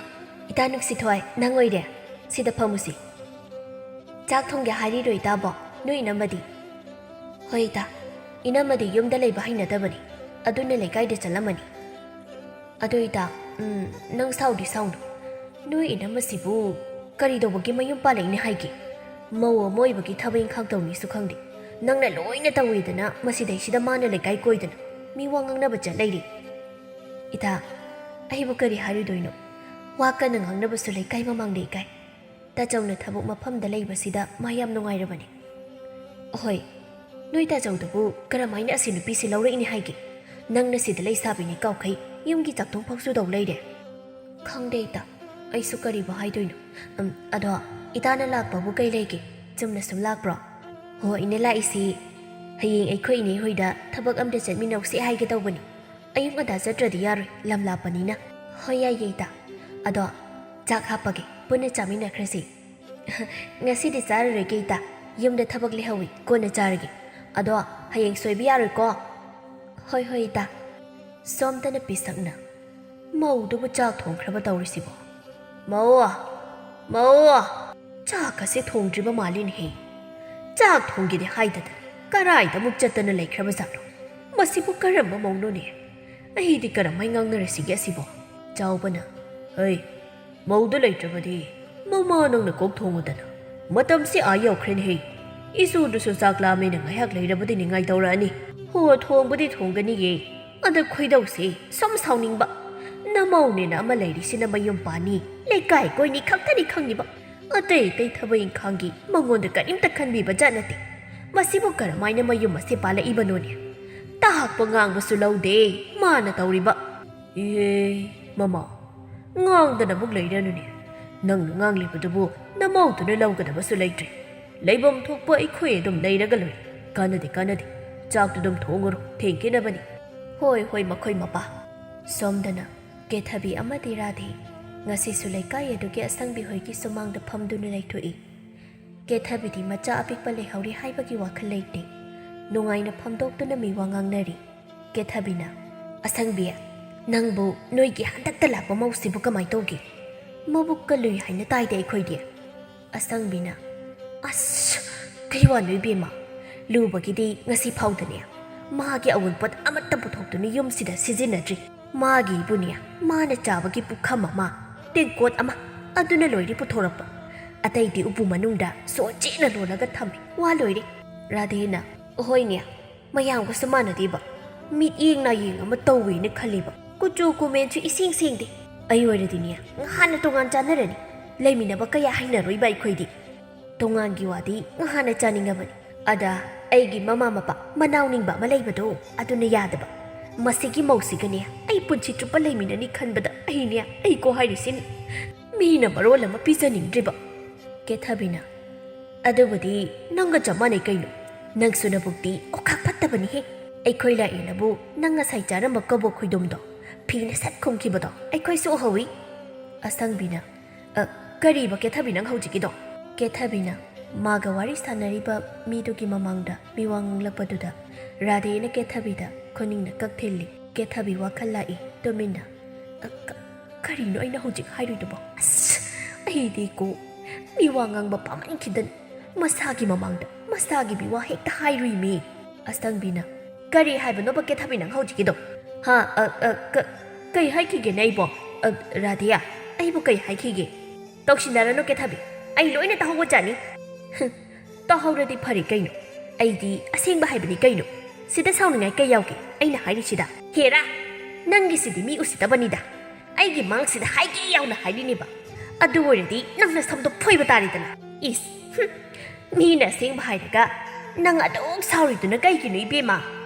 ꯏꯇꯥ ꯅꯨꯡꯁꯤꯊꯣꯏ, ꯅꯪ ꯑꯣꯏꯔꯦ꯫ ꯁꯤꯗ ꯐꯝꯃꯨꯁꯤ꯫ ꯆꯥꯛ ꯊꯣꯡꯒꯦ ꯍꯥꯏꯔꯤꯔꯣ ꯏꯇꯥꯕꯣ? ꯅꯣꯏ ꯏꯅꯝꯃꯗꯤ?" "ꯍꯣꯏ ꯏꯇꯥ, ꯏꯅꯝꯃꯗꯤ ꯌꯨꯝꯗ ꯂꯩꯕ ꯍꯩꯅꯗꯕꯅꯤ, ꯑꯗꯨꯅ ꯂꯩꯀꯥꯏꯗ ꯆꯠꯂꯝꯃꯅꯤ꯫" "ꯑꯗꯣ ꯏꯇꯥ, ꯎꯝ, ꯅꯪ ꯁꯥꯎꯗꯤ ꯁꯥꯎꯅꯨ꯫ ꯅꯣꯏ ꯏꯅꯝꯃꯁꯤꯕꯨ ꯀꯔꯤ ꯇꯧꯕꯒꯤ ꯃꯌꯨꯝ ꯄꯥꯜꯂꯛꯏꯅꯦ ꯍꯥꯏꯒꯦ? ꯃꯧ ꯑꯃ ꯑꯣꯏꯕꯒꯤ ꯊꯕꯛ ꯏꯪꯈꯥꯡ ꯇꯧꯅꯤꯁꯨ ꯈꯪꯗꯦ꯫ ꯅꯪꯅ ꯂꯣꯏꯅ ꯇꯧꯋꯦꯗꯅ ꯃꯁꯤꯗꯩꯁꯤꯗ ꯃꯥꯅ ꯂꯩꯀꯥꯏ ꯀꯣꯏꯗꯅ ꯃꯤ ꯋꯥ ꯉꯥꯡꯅꯕ ꯆꯠ ꯂꯩꯔꯦ꯫" "ꯏꯇꯥ, ꯑꯩꯕꯨ ꯀꯔꯤ ꯍꯥꯏꯔꯨꯗꯣꯏꯅꯣ? ꯋꯥ ꯀꯟꯅ ꯉꯥꯡꯅꯕꯁꯨ ꯂꯩꯀꯥꯏ ꯃꯃꯥꯡꯗ ꯏꯀꯥꯏ꯫ ꯇꯥꯆꯧꯅ ꯊꯕꯛ ꯃꯐꯝꯗ ꯂꯩꯕꯁꯤꯗ ꯃꯥ ꯌꯥꯝ ꯅꯨꯡꯉꯥꯏꯔꯕꯅꯤ꯫ ꯑꯍꯣꯏ, ꯅꯣꯏ ꯇꯥꯆꯧꯗꯨꯕꯨ ꯀꯔꯝꯍꯥꯏꯅ ꯑꯁꯤ ꯅꯨꯄꯤꯁꯤ ꯂꯧꯔꯛꯏꯅꯦ ꯍꯥꯏꯒꯦ? ꯅꯪꯅ ꯁꯤꯗ ꯂꯩꯁꯥꯕꯤꯅꯤ ꯀꯥꯎꯈꯩ ꯌꯨꯝꯒꯤ ꯆꯥꯛꯊꯣꯡ ꯐꯥꯎ ꯁꯨꯗꯧ ꯂꯩꯔꯦ꯫" "ꯈꯪꯗꯦ ꯏꯇꯥ, ꯑꯩꯁꯨ ꯀꯔꯤꯕꯨ ꯍꯥꯏꯗꯣꯏꯅꯣ꯫ ꯎꯝ, ꯑꯗꯣ ꯏꯇꯥꯅ ꯂꯥꯛꯄꯕꯨ ꯀꯩ ꯂꯩꯒꯦ? ꯆꯨꯝꯅ ꯁꯨꯝ ꯂꯥꯛꯄ꯭ꯔꯣ?" "ꯍꯣ, ꯑꯩꯅ ꯂꯥꯛꯏꯁꯤ ꯍꯌꯦꯡ ꯑꯩꯈꯣꯏ ꯏꯅꯦ ꯍꯣꯏꯗ ꯊꯕꯛ ꯑꯝꯗ ꯆꯠꯃꯤꯟꯅꯧꯁꯦ ꯍꯥꯏꯒꯦ ꯇꯧꯕꯅꯤ꯫ ꯑꯌꯨꯛ ꯉꯟꯇꯥ ꯆꯠꯇ꯭ꯔꯗꯤ ꯌꯥꯔꯣꯏ, ꯂꯝ ꯂꯥꯞꯄꯅꯤꯅ꯫" "ꯍꯣꯏ, ꯌꯥꯏꯌꯦ ꯏꯇꯥ꯫ ꯑꯗꯣ ꯆꯥꯛ ꯍꯥꯞꯄꯒꯦ, ꯄꯨꯟꯅ ꯆꯥꯃꯤꯟꯅꯈ꯭ꯔꯁꯤ꯫" "ꯉꯁꯤꯗꯤ ꯆꯥꯔꯔꯣꯏꯒꯦ ꯏꯇꯥ, ꯌꯨꯝꯗ ꯊꯕꯛ ꯂꯩꯍꯧꯋꯤ, ꯀꯣꯟꯅ ꯆꯥꯔꯒꯦ꯫ ꯑꯗꯣ ꯍꯌꯦꯡ ꯁꯣꯏꯕ ꯌꯥꯔꯣꯏꯀꯣ꯫" "ꯍꯣꯏ, ꯍꯣꯏ ꯏꯇꯥ꯫" ꯁꯣꯝꯗꯅ ꯄꯤꯁꯛꯅ, "ꯃꯧꯗꯨꯕꯨ ꯆꯥꯛ ꯊꯣꯡꯈ꯭ꯔꯕ ꯇꯧꯔꯤꯁꯤꯕꯣ? ꯃꯧ! ꯃꯧ! ꯆꯥꯛ ꯑꯁꯦ ꯊꯣꯡꯗ꯭ꯔꯤꯕ ꯃꯥꯜꯂꯤꯅꯦꯍꯦ꯫ ꯆꯥꯛ ꯊꯣꯡꯒꯦꯗꯤ ꯍꯥꯏꯗꯗꯅ ꯀꯔꯥꯏꯗ ꯑꯃꯨꯛ ꯆꯠꯇꯅ ꯂꯩꯈ꯭ꯔꯕ ꯖꯥꯠꯅꯣ? ꯃꯁꯤꯕꯨ ꯀꯔꯝꯕ ꯃꯧꯅꯣꯅꯦ? ꯑꯩꯗꯤ ꯀꯔꯝꯍꯥꯏ ꯉꯥꯡꯅꯔꯁꯤꯒꯦ ꯑꯁꯤꯕꯣ?" ꯆꯥꯎꯕꯅ, "ꯍꯩ, ꯃꯧꯗꯨ ꯂꯩꯇ꯭ꯔꯕꯗꯤ ꯃꯃꯥ ꯅꯪꯅ ꯀꯣꯛ ꯊꯣꯡꯉꯨꯗꯅ꯫ ꯃꯇꯝꯁꯤ ꯑꯥ ꯌꯧꯈ꯭ꯔꯦꯅꯦꯍꯦ꯫ ꯏꯁꯨꯗꯨꯁꯨ ꯆꯥꯛ ꯂꯥꯝꯃꯦꯅ ꯉꯥꯏꯍꯥꯛ ꯂꯩꯔꯕꯗꯤ ꯅꯤꯡꯉꯥꯏ ꯇꯧꯔꯛꯑꯅꯤ꯫" "ꯍꯣ, ꯊꯣꯡꯕꯨꯗꯤ ꯊꯣꯡꯒꯅꯤꯌꯦ꯫ ꯑꯗ ꯈꯣꯏꯗꯧꯁꯦ ꯁꯨꯝ ꯁꯥꯎꯅꯤꯡꯕ꯫ ꯅꯃꯧꯅꯦꯅ ꯑꯃ ꯂꯩꯔꯤꯁꯤꯅ ꯃꯌꯨꯝ ꯄꯥꯟꯅꯤ, ꯂꯩꯀꯥꯏ ꯀꯣꯏꯅꯤ ꯈꯛꯇꯅꯤ ꯈꯪꯉꯤꯕ꯫ ꯑꯇꯩ ꯑꯇꯩ ꯊꯕꯛ ꯏꯪꯈꯥꯡꯒꯤ ꯃꯉꯣꯟꯗ ꯀꯔꯤꯝꯇ ꯈꯟꯕꯤꯕ ꯖꯥꯠ ꯅꯠꯇꯦ꯫ ꯃꯁꯤꯕꯨ ꯀꯔꯝꯍꯥꯏꯅ ꯃꯌꯨꯝ ꯑꯁꯦ ꯄꯥꯜꯂꯛꯏꯕꯅꯣꯅꯦ? ꯇꯥꯛꯄ ꯉꯥꯡꯕꯁꯨ ꯂꯧꯗꯦ ꯃꯥꯅ ꯇꯧꯔꯤꯕ꯫ "ꯏꯍꯦ, ꯃꯃꯥ, ꯉꯥꯡꯗꯅ ꯑꯃꯨꯛ ꯂꯩꯔꯅꯨꯅꯦ꯫ ꯅꯪꯅ ꯉꯥꯡꯂꯤꯕꯗꯨꯕꯨ ꯅꯃꯧꯗꯨꯅ ꯂꯧꯒꯗꯕꯁꯨ ꯂꯩꯇ꯭ꯔꯦ꯫ ꯂꯩꯐꯝ ꯊꯣꯛꯄ ꯑꯩꯈꯣꯏ ꯑꯗꯨꯝ ꯂꯩꯔꯒ ꯂꯣꯏꯔꯦ꯫ ꯀꯥꯟꯅꯗꯦ, ꯀꯥꯟꯅꯗꯦ꯫ ꯆꯥꯛꯇꯨ ꯑꯗꯨꯝ ꯊꯣꯡꯉꯨꯔꯣ, ꯊꯦꯡꯈꯤꯅꯕꯅꯤ꯫" "ꯍꯣꯏ, ꯍꯣꯏ, ꯃꯈꯣꯏ ꯃꯄꯥ꯫" ꯁꯣꯝꯗꯅ ꯀꯦꯊꯕꯤ ꯑꯃꯗꯤ ꯔꯥꯙꯦ ꯉꯁꯤꯁꯨ ꯂꯩꯀꯥꯏ ꯑꯗꯨꯒꯤ ꯑꯁꯪꯕꯤ ꯍꯣꯏꯒꯤ ꯁꯨꯃꯥꯡꯗ ꯐꯝꯗꯨꯅ ꯂꯩꯊꯣꯛꯏ꯫ ꯀꯦꯊꯕꯤꯗꯤ ꯃꯆꯥ ꯑꯄꯤꯛꯄ ꯂꯩꯍꯧꯔꯤ ꯍꯥꯏꯕꯒꯤ ꯋꯥꯈꯜ ꯂꯩꯇꯦ꯫ ꯅꯨꯡꯉꯥꯏꯅ ꯐꯝꯗꯣꯛꯇꯨꯅ ꯃꯤꯋꯥ ꯉꯥꯡꯅꯔꯤ꯫ ꯀꯦꯊꯕꯤꯅ, "ꯑꯁꯪꯕꯤ, ꯅꯪꯕꯨ ꯅꯣꯏꯒꯤ ꯍꯟꯗꯛꯇ ꯂꯥꯛꯄ ꯃꯧꯁꯤꯕꯨ ꯀꯃꯥꯏ ꯇꯧꯒꯦ? ꯃꯕꯨꯛꯀ ꯂꯨꯏ ꯍꯥꯏꯅ ꯇꯥꯏꯗ ꯑꯩꯈꯣꯏꯗꯤ꯫" ꯑꯁꯪꯕꯤꯅ, "ꯑꯁ, ꯀꯩ ꯋꯥꯅꯣ ꯏꯕꯦꯝꯃ? ꯂꯨꯕꯒꯤꯗꯤ ꯉꯁꯤ ꯐꯥꯎꯗꯅꯦ ꯃꯥꯒꯤ ꯑꯋꯨꯟꯄꯣꯠ ꯑꯃꯠꯇ ꯄꯨꯊꯣꯛꯇꯨꯅ ꯌꯨꯝꯁꯤꯗ ꯁꯤꯖꯤꯟꯅꯗ꯭ꯔꯤ꯫ ꯃꯥꯒꯤꯕꯨꯅꯦ ꯃꯥꯅ ꯆꯥꯕꯒꯤ ꯄꯨꯈꯝ ꯑꯃ, ꯇꯦꯡꯀꯣꯠ ꯑꯃ, ꯑꯗꯨꯅ ꯂꯣꯏꯔꯦ ꯄꯨꯊꯣꯔꯛꯄ꯫ ꯑꯇꯩꯗꯤ ꯎꯄꯨ ꯃꯅꯨꯡꯗ ꯁꯣꯠꯆꯦꯅ ꯂꯣꯜꯂꯒ ꯊꯝꯃꯦ꯫ ꯋꯥ ꯂꯣꯏꯔꯦ꯫" ꯔꯥꯙꯦꯅ, "ꯍꯣꯏꯅꯦ, ꯃꯌꯥꯝꯒꯁꯨ ꯃꯥꯟꯅꯗꯦꯕ꯫ ꯃꯤꯠꯌꯦꯡ ꯅꯥꯌꯦꯡ ꯑꯃ ꯇꯧꯋꯦꯅ ꯈꯜꯂꯤꯕ꯫ ꯀꯨꯆꯨ ꯀꯨꯃꯦꯟꯁꯨ ꯏꯁꯦꯡ ꯁꯦꯡꯗꯦ꯫ ꯑꯩ ꯑꯣꯏꯔꯗꯤꯅꯦ ꯉꯍꯥꯟꯅ ꯇꯣꯉꯥꯟ ꯆꯥꯅꯔꯅꯤ꯫ ꯂꯩꯃꯤꯟꯅꯕ ꯀꯌꯥ ꯍꯩꯅꯔꯣꯏꯕ ꯑꯩꯈꯣꯏꯗꯤ꯫ ꯇꯣꯉꯥꯟꯒꯤ ꯋꯥꯗꯤ ꯉꯍꯥꯟꯅ ꯆꯥꯅꯤꯡꯉꯕꯅꯤ꯫ ꯑꯗ ꯑꯩꯒꯤ ꯃꯃꯥ ꯃꯄꯥ ꯃꯅꯥꯎ ꯅꯤꯡꯕ ꯑꯃ ꯂꯩꯕꯗꯣ, ꯑꯗꯨꯅ ꯌꯥꯗꯕ꯫ ꯃꯁꯤꯒꯤ ꯃꯧꯁꯤꯒꯅꯦ ꯑꯩ ꯄꯨꯟꯁꯤ ꯆꯨꯞꯄ ꯂꯩꯃꯤꯟꯅꯅꯤ ꯈꯟꯕꯗ ꯑꯩꯅꯦ ꯑꯩꯀꯣ ꯍꯥꯏꯔꯤꯁꯤꯅꯤ꯫ ꯃꯤꯅ ꯃꯔꯣꯜ ꯑꯃ ꯄꯤꯖꯅꯤꯡꯗ꯭ꯔꯤꯕ꯫" ꯀꯦꯊꯕꯤꯅ, "ꯑꯗꯨꯕꯨꯗꯤ ꯅꯪꯒ ꯆꯞ ꯃꯥꯟꯅꯩ ꯀꯩꯅꯣ꯫ ꯅꯪꯁꯨ ꯅꯕꯨꯛꯇꯤ ꯑꯣꯈꯥꯛ ꯐꯠꯇꯕꯅꯤꯍꯦ꯫ ꯑꯩꯈꯣꯏ ꯂꯥꯛꯑꯦꯅꯕꯨ ꯅꯪ ꯉꯁꯥꯏ ꯆꯥꯔꯝꯕ ꯀꯕꯣꯛ ꯈꯣꯏꯗꯣꯝꯗꯣ ꯐꯤꯅ ꯁꯠ ꯈꯨꯝꯈꯤꯕꯗꯣ ꯑꯩꯈꯣꯏꯁꯨ ꯎꯍꯧꯏ꯫" ꯑꯁꯪꯕꯤꯅ, "ꯑ, ꯀꯔꯤꯕ ꯀꯦꯊꯕꯤ ꯅꯪ ꯍꯧꯖꯤꯛꯀꯤꯗꯣ?" ꯀꯦꯊꯕꯤꯅ ꯃꯥꯒ ꯋꯥꯔꯤ ꯁꯥꯟꯅꯔꯤꯕ ꯃꯤꯗꯨꯒꯤ ꯃꯃꯥꯡꯗ ꯃꯤꯋꯥ ꯉꯥꯡꯂꯛꯄꯗꯨꯗ ꯔꯥꯙꯦꯅ ꯀꯦꯊꯕꯤꯗ ꯈꯨꯅꯤꯡꯅ ꯀꯛ ꯊꯤꯜꯂꯤ꯫ ꯀꯦꯊꯕꯤ ꯋꯥꯈꯜ ꯂꯥꯛꯏ ꯇꯨꯃꯤꯟꯅ꯫ "ꯑ, ꯀ-, ꯀꯔꯤꯅꯣ ꯑꯩꯅ ꯍꯧꯖꯤꯛ ꯍꯥꯏꯔꯨꯏꯗꯨꯕꯣ? ꯑꯁ, ꯑꯩꯗꯤꯀꯣ ꯃꯤꯋꯥ ꯉꯥꯡꯕ ꯄꯥꯝꯃꯟꯈꯤꯗꯅ ꯃꯁꯥꯒꯤ ꯃꯃꯥꯡꯗ ꯃꯁꯥꯒꯤ ꯃꯤꯋꯥ ꯍꯦꯛꯇ ꯍꯥꯏꯔꯨꯏꯃꯤ꯫" ꯑꯁꯪꯕꯤꯅ, "ꯀꯔꯤ ꯍꯥꯏꯕꯅꯣꯕ ꯀꯦꯊꯕꯤ ꯅꯪ ꯍꯧꯖꯤꯛꯀꯤꯗꯣ? ꯍꯥ, ꯑ, ꯑ, ꯀ-, ꯀꯩ ꯍꯥꯏꯈꯤꯒꯦꯅꯦ ꯑꯩꯕꯣ? ꯑ, ꯔꯥꯙꯤꯌꯥ, ꯑꯩꯕꯨ ꯀꯩ ꯍꯥꯏꯈꯤꯒꯦ?" "ꯇꯧꯁꯤꯟꯅꯔꯅꯨ ꯀꯦꯊꯕꯤ, ꯑꯩ ꯂꯣꯏꯅ ꯇꯥꯍꯧꯕꯖꯥꯠꯅꯤ꯫" "ꯍꯨꯝ, ꯇꯥꯍꯧꯔꯗꯤ ꯐꯔꯦ ꯀꯩꯅꯣ꯫ ꯑꯩꯗꯤ ꯑꯁꯦꯡꯕ ꯍꯥꯏꯕꯅꯤ ꯀꯩꯅꯣ꯫ ꯁꯤꯗ ꯁꯥꯎꯅꯤꯡꯉꯥꯏ ꯀꯩ ꯌꯥꯎꯒꯦ ꯑꯩꯅ ꯍꯥꯏꯔꯤꯁꯤꯗ?" "ꯍꯦꯔꯥ, ꯅꯪꯒꯤꯁꯤꯗꯤ ꯃꯤ ꯎꯁꯤꯠꯇꯕꯅꯤꯗ꯫ ꯑꯩꯒꯤ ꯃꯥꯡꯁꯤꯗ ꯍꯥꯏꯒꯦ ꯌꯥꯎꯅ ꯍꯥꯏꯔꯤꯅꯦꯕ꯫ ꯑꯗꯨ ꯑꯣꯏꯔꯗꯤ ꯅꯪ ꯅꯁꯝꯗꯣ ꯐꯣꯏꯕ ꯇꯥꯔꯦꯗꯅ꯫ ꯏꯁ, ꯍꯨꯝ, ꯃꯤꯅ ꯑꯁꯦꯡꯕ ꯍꯥꯏꯔꯒ ꯅꯪ ꯑꯗꯨꯛ ꯁꯥꯎꯔꯤꯗꯨꯅ ꯀꯩꯒꯤꯅꯣ ꯏꯕꯦꯝꯃ?"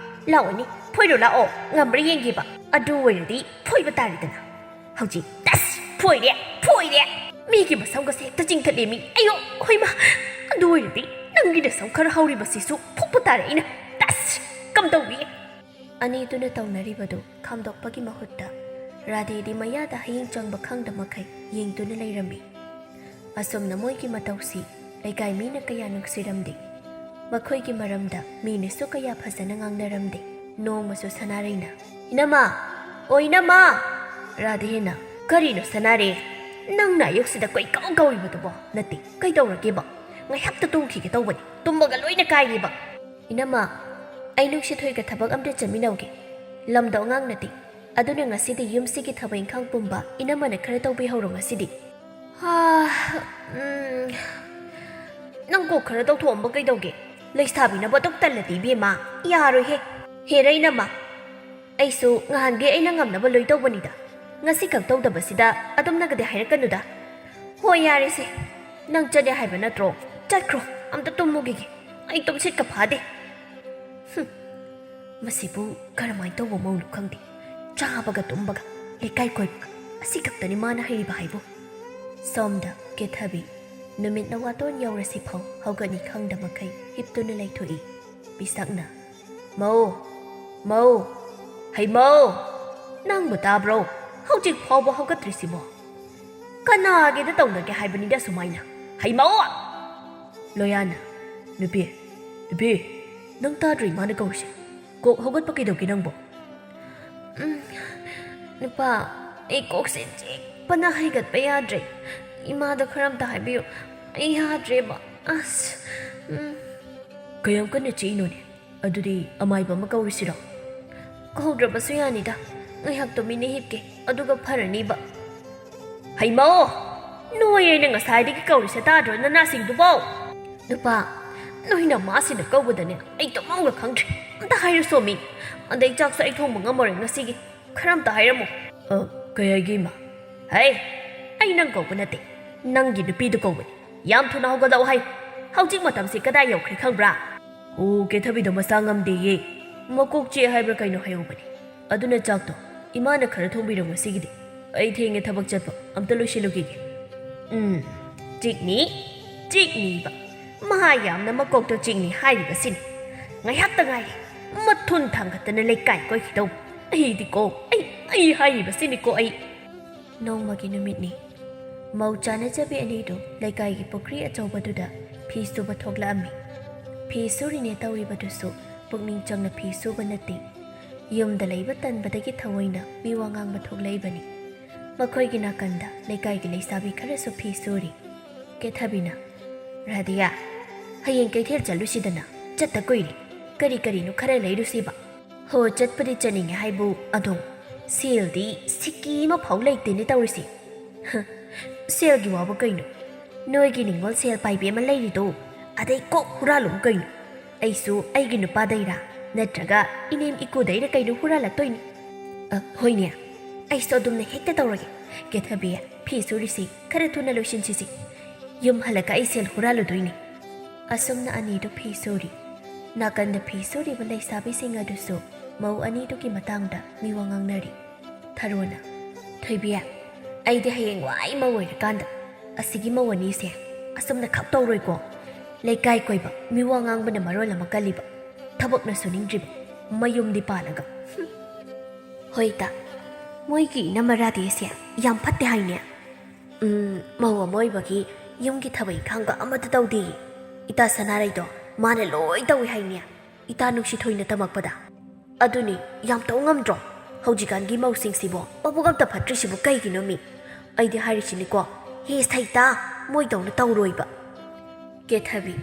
ꯂꯥꯛꯑꯣꯅꯦ, ꯐꯣꯏꯔꯣ ꯂꯥꯛꯑꯣ, ꯉꯝꯕ꯭ꯔꯥ ꯌꯦꯡꯒꯦꯕ꯫ ꯑꯗꯨ ꯑꯣꯏꯔꯗꯤ ꯐꯣꯏꯕ ꯇꯥꯔꯦꯗꯅ꯫ ꯍꯧꯖꯤꯛ ꯇꯁ! ꯐꯣꯏꯔꯦ, ꯐꯣꯏꯔꯦ! ꯃꯤꯒꯤ ꯃꯁꯝꯒꯁꯦ ꯍꯦꯛꯇ ꯆꯤꯡꯊꯠꯂꯦ ꯃꯤ꯫ ꯑꯌꯣ! ꯍꯣꯏꯃ! ꯑꯗꯨ ꯑꯣꯏꯔꯗꯤ ꯅꯪꯒꯤ ꯅꯁꯝ ꯈꯔ ꯍꯧꯔꯤꯕꯁꯤꯁꯨ ꯐꯨꯛꯄ ꯇꯥꯔꯦ ꯑꯩꯅ꯫ ꯇꯁ! ꯀꯝꯗꯧꯏ? ꯑꯅꯤꯗꯨꯅ ꯇꯧꯅꯔꯤꯕꯗꯨ ꯈꯥꯝꯗꯣꯛꯄꯒꯤ ꯃꯍꯨꯠꯇ ꯔꯥꯙꯦꯗꯤ ꯃꯌꯥꯗ ꯍꯌꯤꯡ ꯆꯪꯕ ꯈꯪꯗ ꯃꯈꯩ ꯌꯦꯡꯗꯨꯅ ꯂꯩꯔꯝꯃꯤ꯫ ꯑꯁꯨꯝꯅ ꯃꯣꯏꯒꯤ ꯃꯇꯧꯁꯤ ꯂꯩꯀꯥꯏ ꯃꯤꯅ ꯀꯌꯥ ꯅꯨꯡꯁꯤꯔꯝꯗꯦ꯫ ꯃꯈꯣꯏꯒꯤ ꯃꯔꯝꯗ ꯃꯤꯅꯁꯨ ꯀꯌꯥ ꯐꯖꯅ ꯉꯥꯡꯅꯔꯝꯗꯦ꯫ ꯅꯣꯡꯃꯁꯨ ꯁꯅꯥꯔꯩꯅ, "ꯏꯅꯝꯃ! ꯑꯣ ꯏꯅꯝꯃ!" ꯔꯥꯙꯦꯅ, "ꯀꯔꯤꯅꯣ ꯁꯅꯥꯔꯩ? ꯅꯪꯅ ꯑꯌꯨꯛꯁꯤꯗ ꯀꯣꯏꯀꯧ ꯀꯧꯔꯤꯕꯗꯨꯕꯣ? ꯅꯠꯇꯦ, ꯀꯩꯗꯧꯔꯒꯦꯕ? ꯉꯥꯏꯍꯥꯛꯇ ꯇꯨꯝꯈꯤꯒꯦ ꯇꯧꯕꯅꯤ, ꯇꯨꯝꯕꯒ ꯂꯣꯏꯅ ꯀꯥꯏꯔꯦꯕ!" "ꯏꯅꯝꯃ, ꯑꯩ ꯅꯨꯡꯁꯤꯊꯣꯏꯒ ꯊꯕꯛ ꯑꯝꯇ ꯆꯠꯃꯤꯟꯅꯧꯒꯦ꯫ ꯂꯝꯗꯣ ꯑꯉꯥꯡ ꯅꯠꯇꯦ꯫ ꯑꯗꯨꯅ ꯉꯁꯤꯗꯤ ꯌꯨꯝꯁꯤꯒꯤ ꯊꯕꯛ ꯏꯪꯈꯥꯡ ꯄꯨꯝꯕ ꯏꯅꯝꯃꯅ ꯈꯔ ꯇꯧꯕꯤꯍꯧꯔꯣ ꯉꯁꯤꯗꯤ꯫" "ꯍꯥ, ꯎꯝ, ꯅꯪ ꯀꯣꯛ ꯈꯔ ꯇꯧꯊꯣꯛꯑꯝꯕ ꯀꯩꯗꯧꯒꯦ? ꯂꯩꯁꯥꯕꯤꯅꯕꯨ ꯑꯗꯨꯛ ꯇꯜꯂꯗꯤ ꯏꯕꯦꯝꯃ, ꯌꯥꯔꯣꯏꯍꯦ꯫ ꯍꯦꯔꯥ ꯏꯅꯝꯃ, ꯑꯩꯁꯨ ꯉꯍꯥꯟꯒꯤ ꯑꯩꯅ ꯉꯝꯅꯕ ꯂꯣꯏ ꯇꯧꯕꯅꯤꯗ꯫ ꯉꯁꯤꯈꯛ ꯇꯧꯗꯕꯁꯤꯗ ꯑꯗꯨꯝꯅꯒꯗꯤ ꯍꯥꯏꯔꯛꯀꯅꯨꯗ꯫ ꯍꯣꯏ, ꯌꯥꯔꯦꯁꯦ꯫ ꯅꯪ ꯆꯠꯂꯦ ꯍꯥꯏꯕ ꯅꯠꯇ꯭ꯔꯣ? ꯆꯠꯈ꯭ꯔꯣ, ꯑꯝꯇ ꯇꯨꯝꯃꯨꯈꯤꯒꯦ꯫ ꯑꯩ ꯇꯨꯝꯁꯤꯠꯀ ꯐꯥꯗꯦ꯫" ꯍꯨꯝ, ꯃꯁꯤꯕꯨ ꯀꯔꯝꯍꯥꯏꯅ ꯇꯧꯕ ꯃꯧꯅꯣ ꯈꯪꯗꯦ꯫ ꯆꯥꯕꯒ ꯇꯨꯝꯕꯒ, ꯂꯩꯀꯥꯏ ꯀꯣꯏꯕꯒ, ꯑꯁꯤ ꯈꯛꯇꯅꯤ ꯃꯥꯅ ꯍꯩꯔꯤꯕ ꯍꯥꯏꯕꯨ꯫ ꯁꯣꯝꯗ ꯀꯦꯊꯕꯤ ꯅꯨꯃꯤꯠꯅ ꯋꯥꯇꯣꯟ ꯌꯧꯔꯁꯤ ꯐꯥꯎ ꯍꯧꯒꯠꯅꯤ ꯈꯪꯗ ꯃꯈꯩ ꯍꯤꯞꯇꯨꯅ ꯂꯩꯊꯣꯛꯏ꯫ ꯄꯤꯁꯛꯅ, "ꯃꯧ! ꯃꯧ! ꯍꯩ ꯃꯧ! ꯅꯪꯕꯨ ꯇꯥꯕ꯭ꯔꯣ? ꯍꯧꯖꯤꯛ ꯐꯥꯎꯕ ꯍꯧꯒꯠꯇ꯭ꯔꯤꯁꯤꯕꯣ? ꯀꯅꯥꯒꯤꯗ ꯇꯧꯅꯒꯦ ꯍꯥꯏꯕꯅꯤꯗ ꯁꯨꯃꯥꯏꯅ? ꯍꯩ ꯃꯧ!" ꯂꯣꯌꯥꯅ, "ꯅꯨꯄꯤ, ꯅꯨꯄꯤ, ꯅꯪ ꯇꯥꯗ꯭ꯔꯣ ꯏꯃꯥꯅ ꯀꯧꯔꯤꯁꯦ? ꯀꯣꯛ ꯍꯧꯒꯠꯄ ꯀꯩꯗꯧꯒꯦ ꯅꯪꯕꯣ?" "ꯎꯝ, ꯅꯨꯄꯥ, ꯑꯩ ꯀꯣꯛꯁꯦ ꯆꯤꯛꯄꯅ ꯍꯩꯒꯠꯄ ꯌꯥꯗ꯭ꯔꯦ꯫ ꯏꯃꯥꯗ ꯈꯔ ꯑꯝꯇ ꯍꯥꯏꯕꯤꯌꯨ꯫ ꯑꯩ ꯌꯥꯗ꯭ꯔꯦꯕ꯫ ꯑꯁ, ꯎꯝ꯫" "ꯀꯌꯥꯝ ꯀꯟꯅ ꯆꯤꯛꯏꯅꯣꯅꯦ? ꯑꯗꯨꯗꯤ ꯑꯃꯥꯏꯕ ꯑꯃ ꯀꯧꯔꯨꯁꯤꯔꯣ?" "ꯀꯧꯗ꯭ꯔꯕꯁꯨ ꯌꯥꯅꯤꯗ꯫ ꯉꯥꯏꯍꯥꯛ ꯇꯨꯃꯤꯟꯅ ꯍꯤꯞꯀꯦ, ꯑꯗꯨꯒ ꯐꯔꯅꯤꯕ꯫" "ꯍꯩꯃꯣ! ꯅꯣꯏ ꯑꯩꯅ ꯉꯁꯥꯏꯗꯒꯤ ꯀꯧꯔꯤꯁꯦ ꯇꯥꯗ꯭ꯔꯣ ꯅꯅꯥꯁꯤꯡꯗꯨꯕꯣ?" "ꯅꯨꯄꯥ, ꯅꯣꯏꯅ ꯃꯥꯁꯤꯅ ꯀꯧꯕꯗꯅꯦ ꯑꯩ ꯇꯨꯝꯐꯝꯒ ꯈꯪꯗ꯭ꯔꯦ꯫ ꯑꯝꯇ ꯍꯥꯏꯔꯨꯁꯣꯃꯤ꯫ ꯑꯗꯩ ꯆꯥꯛꯁꯨ ꯑꯩ ꯊꯣꯡꯕ ꯉꯝꯃꯔꯣꯏ ꯉꯁꯤꯒꯤ꯫ ꯈꯔ ꯑꯝꯇ ꯍꯥꯏꯔꯝꯃꯣ꯫" "ꯑ, ꯀꯩ ꯍꯥꯏꯒꯦ ꯏꯃꯥ?" "ꯍꯩ, ꯑꯩ ꯅꯪ ꯀꯧꯕ ꯅꯠꯇꯦ, ꯅꯪꯒꯤ ꯅꯨꯄꯤꯗꯨ ꯀꯧꯕꯅꯤ꯫ ꯌꯥꯝ ꯊꯨꯅ ꯍꯧꯒꯠꯂꯛꯑꯣ ꯍꯥꯏꯌꯨ꯫ ꯍꯧꯖꯤꯛ ꯃꯇꯝꯁꯤ ꯀꯗꯥꯏ ꯌꯧꯈ꯭ꯔꯦ ꯈꯪꯕ꯭ꯔꯥ?" "ꯑꯣ, ꯀꯦꯊꯕꯤꯗꯣ ꯃꯁꯥ ꯉꯝꯗꯦꯌꯦ꯫ ꯃꯀꯣꯛ ꯆꯤꯛꯑꯦ ꯍꯥꯏꯕ꯭ꯔꯥ ꯀꯩꯅꯣ ꯍꯥꯏꯍꯧꯕꯅꯦ꯫ ꯑꯗꯨꯅ ꯆꯥꯛꯇꯣ ꯏꯃꯥꯅ ꯈꯔ ꯊꯣꯡꯕꯤꯔꯝꯃꯣ ꯉꯁꯤꯒꯤꯗꯤ꯫ ꯑꯩ ꯊꯦꯡꯉꯦ ꯊꯕꯛ ꯆꯠꯄ, ꯑꯝꯇ ꯂꯣꯏꯁꯤꯜꯂꯨꯈꯤꯒꯦ꯫ ꯎꯝ, ꯆꯤꯛꯅꯤ, ꯆꯤꯛꯅꯤꯕ꯫ ꯃꯍꯥ ꯌꯥꯝꯅ ꯃꯀꯣꯛꯇꯣ ꯆꯤꯛꯅꯤ ꯍꯥꯏꯔꯤꯕꯁꯤꯅꯤ꯫ ꯉꯥꯏꯍꯥꯛꯇ ꯉꯥꯏꯔꯦ ꯃꯊꯨꯟ ꯊꯥꯡꯒꯠꯇꯅ ꯂꯩꯀꯥꯏ ꯀꯣꯏꯈꯤꯗꯧꯕ꯫ ꯑꯩꯗꯤꯀꯣ, ꯑꯩ, ꯑꯩ ꯍꯥꯏꯔꯤꯕꯁꯤꯅꯤꯀꯣ ꯑꯩ꯫ ꯅꯣꯡꯃꯒꯤ ꯅꯨꯃꯤꯠꯅꯤ꯫ ꯃꯧ ꯆꯥꯅꯖꯕꯤ ꯑꯅꯤꯗꯨ ꯂꯩꯀꯥꯏꯒꯤ ꯄꯨꯈ꯭ꯔꯤ ꯑꯆꯧꯕꯗꯨꯗ ꯐꯤ ꯁꯨꯕ ꯊꯣꯛꯂꯛꯑꯝꯃꯤ꯫ ꯐꯤ ꯁꯨꯔꯤꯅꯦ ꯇꯧꯔꯤꯕꯗꯨꯁꯨ ꯄꯨꯛꯅꯤꯡ ꯆꯪꯅ ꯐꯤ ꯁꯨꯕ ꯅꯠꯇꯦ꯫ ꯌꯨꯝꯗ ꯂꯩꯕ ꯇꯟꯕꯗꯒꯤ ꯊꯑꯣꯏꯅ ꯃꯤꯋꯥ ꯉꯥꯡꯕ ꯊꯣꯛꯂꯛꯏꯕꯅꯤ꯫ ꯃꯈꯣꯏꯒꯤ ꯅꯥꯀꯟꯗ ꯂꯩꯀꯥꯏꯒꯤ ꯂꯩꯁꯥꯕꯤ ꯈꯔꯁꯨ ꯐꯤ ꯁꯨꯔꯤ꯫ ꯀꯦꯊꯕꯤꯅ, "ꯔꯥꯙꯤꯌꯥ, ꯍꯌꯦꯡ ꯀꯩꯊꯦꯜ ꯆꯠꯂꯨꯁꯤꯗꯅ, ꯆꯠꯇ ꯀꯨꯏꯔꯦ꯫ ꯀꯔꯤ ꯀꯔꯤꯅꯣ ꯈꯔ ꯂꯩꯔꯨꯁꯤꯕ?" "ꯍꯣ, ꯆꯠꯄꯗꯤ ꯆꯠꯅꯤꯡꯉꯦ ꯍꯥꯏꯕꯨ, ꯑꯗꯣ ꯁꯦꯜꯗꯤ ꯁꯤꯀꯤ ꯑꯃ ꯐꯥꯎ ꯂꯩꯇꯦꯅꯦ ꯇꯧꯔꯤꯁꯦ꯫" "ꯍ, ꯁꯦꯜꯒꯤ ꯋꯥꯕꯨ ꯀꯩꯅꯣ? ꯅꯣꯏꯒꯤ ꯅꯤꯡꯉꯣꯜ ꯁꯦꯜ ꯄꯥꯏꯕꯤ ꯑꯃ ꯂꯩꯔꯤꯗꯣ, ꯑꯗꯩ ꯀꯣꯛ ꯍꯨꯔꯥꯜꯂꯨ ꯀꯩꯅꯣ? ꯑꯩꯁꯨ ꯑꯩꯒꯤ ꯅꯨꯄꯥꯗꯩꯔꯥ, ꯅꯠꯇ꯭ꯔꯒ ꯏꯅꯦꯝ ꯏꯀꯨꯗꯩꯔ ꯀꯩꯅꯣ ꯍꯨꯔꯥꯜꯂꯛꯇꯣꯏꯅꯤ?" "ꯑ, ꯍꯣꯏꯅꯦ, ꯑꯩꯁꯨ ꯑꯗꯨꯝꯅ ꯍꯦꯛꯇ ꯇꯧꯔꯒꯦ꯫ ꯀꯦꯊꯕꯤ, ꯐꯤ ꯁꯨꯔꯤꯁꯤ ꯈꯔ ꯊꯨꯅ ꯂꯣꯏꯁꯤꯟꯁꯤꯁꯤ꯫ ꯌꯨꯝ ꯍꯜꯂꯒ ꯑꯩ ꯁꯦꯜ ꯍꯨꯔꯥꯜꯂꯨꯗꯣꯏꯅꯤ꯫" ꯑꯁꯨꯝꯅ ꯑꯅꯤꯗꯨ ꯐꯤ ꯁꯨꯔꯤ꯫ ꯅꯥꯀꯟꯗ ꯐꯤ ꯁꯨꯔꯤꯕ ꯂꯩꯁꯥꯕꯤꯁꯤꯡ ꯑꯗꯨꯁꯨ ꯃꯧ ꯑꯅꯤꯗꯨꯒꯤ ꯃꯇꯥꯡꯗ ꯃꯤꯋꯥ ꯉꯥꯡꯅꯔꯤ꯫ ꯊꯔꯣꯅ, "ꯊꯣꯏꯕꯤ, ꯑꯩꯗꯤ ꯍꯌꯦꯡ ꯋꯥꯏ ꯃꯧ ꯑꯣꯏꯔꯀꯥꯟꯗ ꯑꯁꯤꯒꯤ ꯃꯧ ꯑꯅꯤꯁꯦ ꯑꯁꯨꯝꯅ ꯈꯛ ꯇꯧꯔꯣꯏꯀꯣ꯫ ꯂꯩꯀꯥꯏ ꯀꯣꯏꯕ, ꯃꯤꯋꯥ ꯉꯥꯡꯕꯅ ꯃꯔꯣꯜ ꯑꯃ ꯀꯜꯂꯤꯕ, ꯊꯕꯛꯅ ꯁꯨꯅꯤꯡꯗ꯭ꯔꯤꯕ, ꯃꯌꯨꯝꯗꯤ ꯄꯥꯜꯂꯒ꯫ ꯍꯨꯝ꯫ ꯍꯣꯏ ꯏꯇꯥ, ꯃꯣꯏꯒꯤ ꯏꯅꯝꯃ ꯔꯥꯙꯦꯁꯦ ꯌꯥꯝ ꯐꯠꯇꯦ ꯍꯥꯏꯅꯦ꯫ ꯎꯝ, ꯃꯧ ꯑꯃ ꯑꯣꯏꯕꯒꯤ ꯌꯨꯝꯒꯤ ꯊꯕꯛ ꯏꯪꯈꯥꯡꯒ ꯑꯃꯠꯇ ꯇꯧꯗꯦ꯫ ꯏꯇꯥ ꯁꯅꯥꯔꯩꯗꯣ ꯃꯥꯅ ꯂꯣꯏ ꯇꯧꯏ ꯍꯥꯏꯅꯦ, ꯏꯇꯥ ꯅꯨꯡꯁꯤꯊꯣꯏꯅ ꯇꯝꯃꯛꯄꯗ꯫ ꯑꯗꯨꯅꯤ, ꯌꯥꯝ ꯇꯧ ꯉꯝꯗ꯭ꯔꯣ? ꯍꯧꯖꯤꯛꯀꯥꯟꯒꯤ ꯃꯧꯁꯤꯡꯁꯤꯕꯣ ꯃꯕꯨꯛ ꯑꯝꯇ ꯐꯠꯇ꯭ꯔꯤꯁꯤꯕꯨ ꯀꯩꯒꯤꯅꯣ ꯃꯤ? ꯑꯩꯗꯤ ꯍꯥꯏꯔꯤꯁꯤꯅꯤꯀꯣ, ꯍꯦ ꯁꯩꯇꯥ, ꯃꯣꯏꯗꯧꯅ ꯇꯧꯔꯣꯏꯕ꯫" ꯀꯦꯊꯕꯤ꯫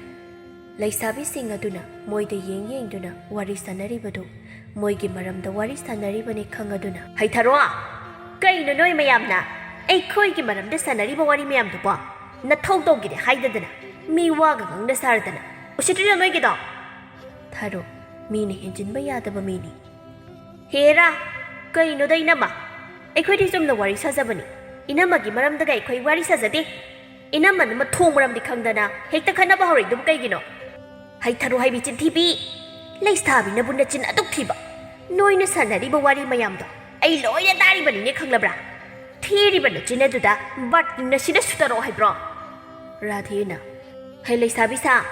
ꯂꯩꯁꯥꯕꯤꯁꯤꯡ ꯑꯗꯨꯅ ꯃꯣꯏꯗ ꯌꯦꯡ ꯌꯦꯡꯗꯨꯅ ꯋꯥꯔꯤ ꯁꯥꯟꯅꯔꯤꯕꯗꯨ, ꯃꯣꯏꯒꯤ ꯃꯔꯝꯗ ꯋꯥꯔꯤ ꯁꯥꯟꯅꯔꯤꯕꯅꯤ ꯈꯪꯉꯗꯨꯅ, "ꯍꯩꯊꯔꯣ! ꯀꯩꯅꯣ ꯅꯣꯏ ꯃꯌꯥꯝꯅ ꯑꯩꯈꯣꯏꯒꯤ ꯃꯔꯝꯗ ꯁꯥꯟꯅꯔꯤꯕ ꯋꯥꯔꯤ ꯃꯌꯥꯝꯗꯨꯕꯣ? ꯅꯊꯧ ꯇꯧꯒꯦꯗꯤ ꯍꯥꯏꯗꯗꯅ ꯃꯤ ꯋꯥꯒ ꯉꯥꯡꯅ ꯁꯥꯔꯗꯅ꯫ ꯎꯁꯤꯠꯇ꯭ꯔꯤꯔꯣ ꯅꯣꯏꯒꯤꯗꯣ?" ꯊꯔꯣ, ꯃꯤꯅ ꯍꯦꯟꯖꯤꯟꯕ ꯌꯥꯗꯕ ꯃꯤꯅꯤ꯫ "ꯍꯦꯔꯥ, ꯀꯩꯅꯣꯗ ꯏꯅꯝꯃ? ꯑꯩꯈꯣꯏꯗꯤ ꯆꯨꯝꯅ ꯋꯥꯔꯤ ꯁꯥꯖꯕꯅꯤ꯫ ꯏꯅꯝꯃꯒꯤ ꯃꯔꯝꯗꯒ ꯑꯩꯈꯣꯏ ꯋꯥꯔꯤ ꯁꯥꯖꯗꯦ꯫ ꯏꯅꯝꯃꯅ ꯃꯊꯣꯡ ꯃꯔꯝꯗꯤ ꯈꯪꯗꯅ ꯍꯦꯛꯇ ꯈꯠꯅꯕ ꯍꯧꯔꯛꯏꯗꯨꯕꯨ ꯀꯩꯒꯤꯅꯣ? ꯍꯩꯊꯔꯣ ꯍꯥꯏꯕꯤ ꯆꯤꯟꯊꯤꯕꯤ!" "ꯂꯩꯁꯥꯕꯤꯅꯕꯨ ꯅꯆꯤꯟ ꯑꯗꯨꯛ ꯊꯤꯕ? ꯅꯣꯏꯅ ꯁꯥꯟꯅꯔꯤꯕ ꯋꯥꯔꯤ ꯃꯌꯥꯝꯗꯣ ꯑꯩ ꯂꯣꯏꯅ ꯇꯥꯔꯤꯕꯅꯤꯅꯦ, ꯈꯪꯂꯕ꯭ꯔꯥ? ꯊꯤꯔꯤꯕ ꯅꯆꯤꯟ ꯑꯗꯨꯗ ꯕꯥꯔꯇꯤꯟ ꯑꯁꯤꯅ ꯁꯨꯊꯔꯛꯑꯣ ꯍꯥꯏꯕ꯭ꯔꯣ?" ꯔꯥꯙꯦꯅ, "ꯍꯩ ꯂꯩꯁꯥꯕꯤ ꯁꯥ,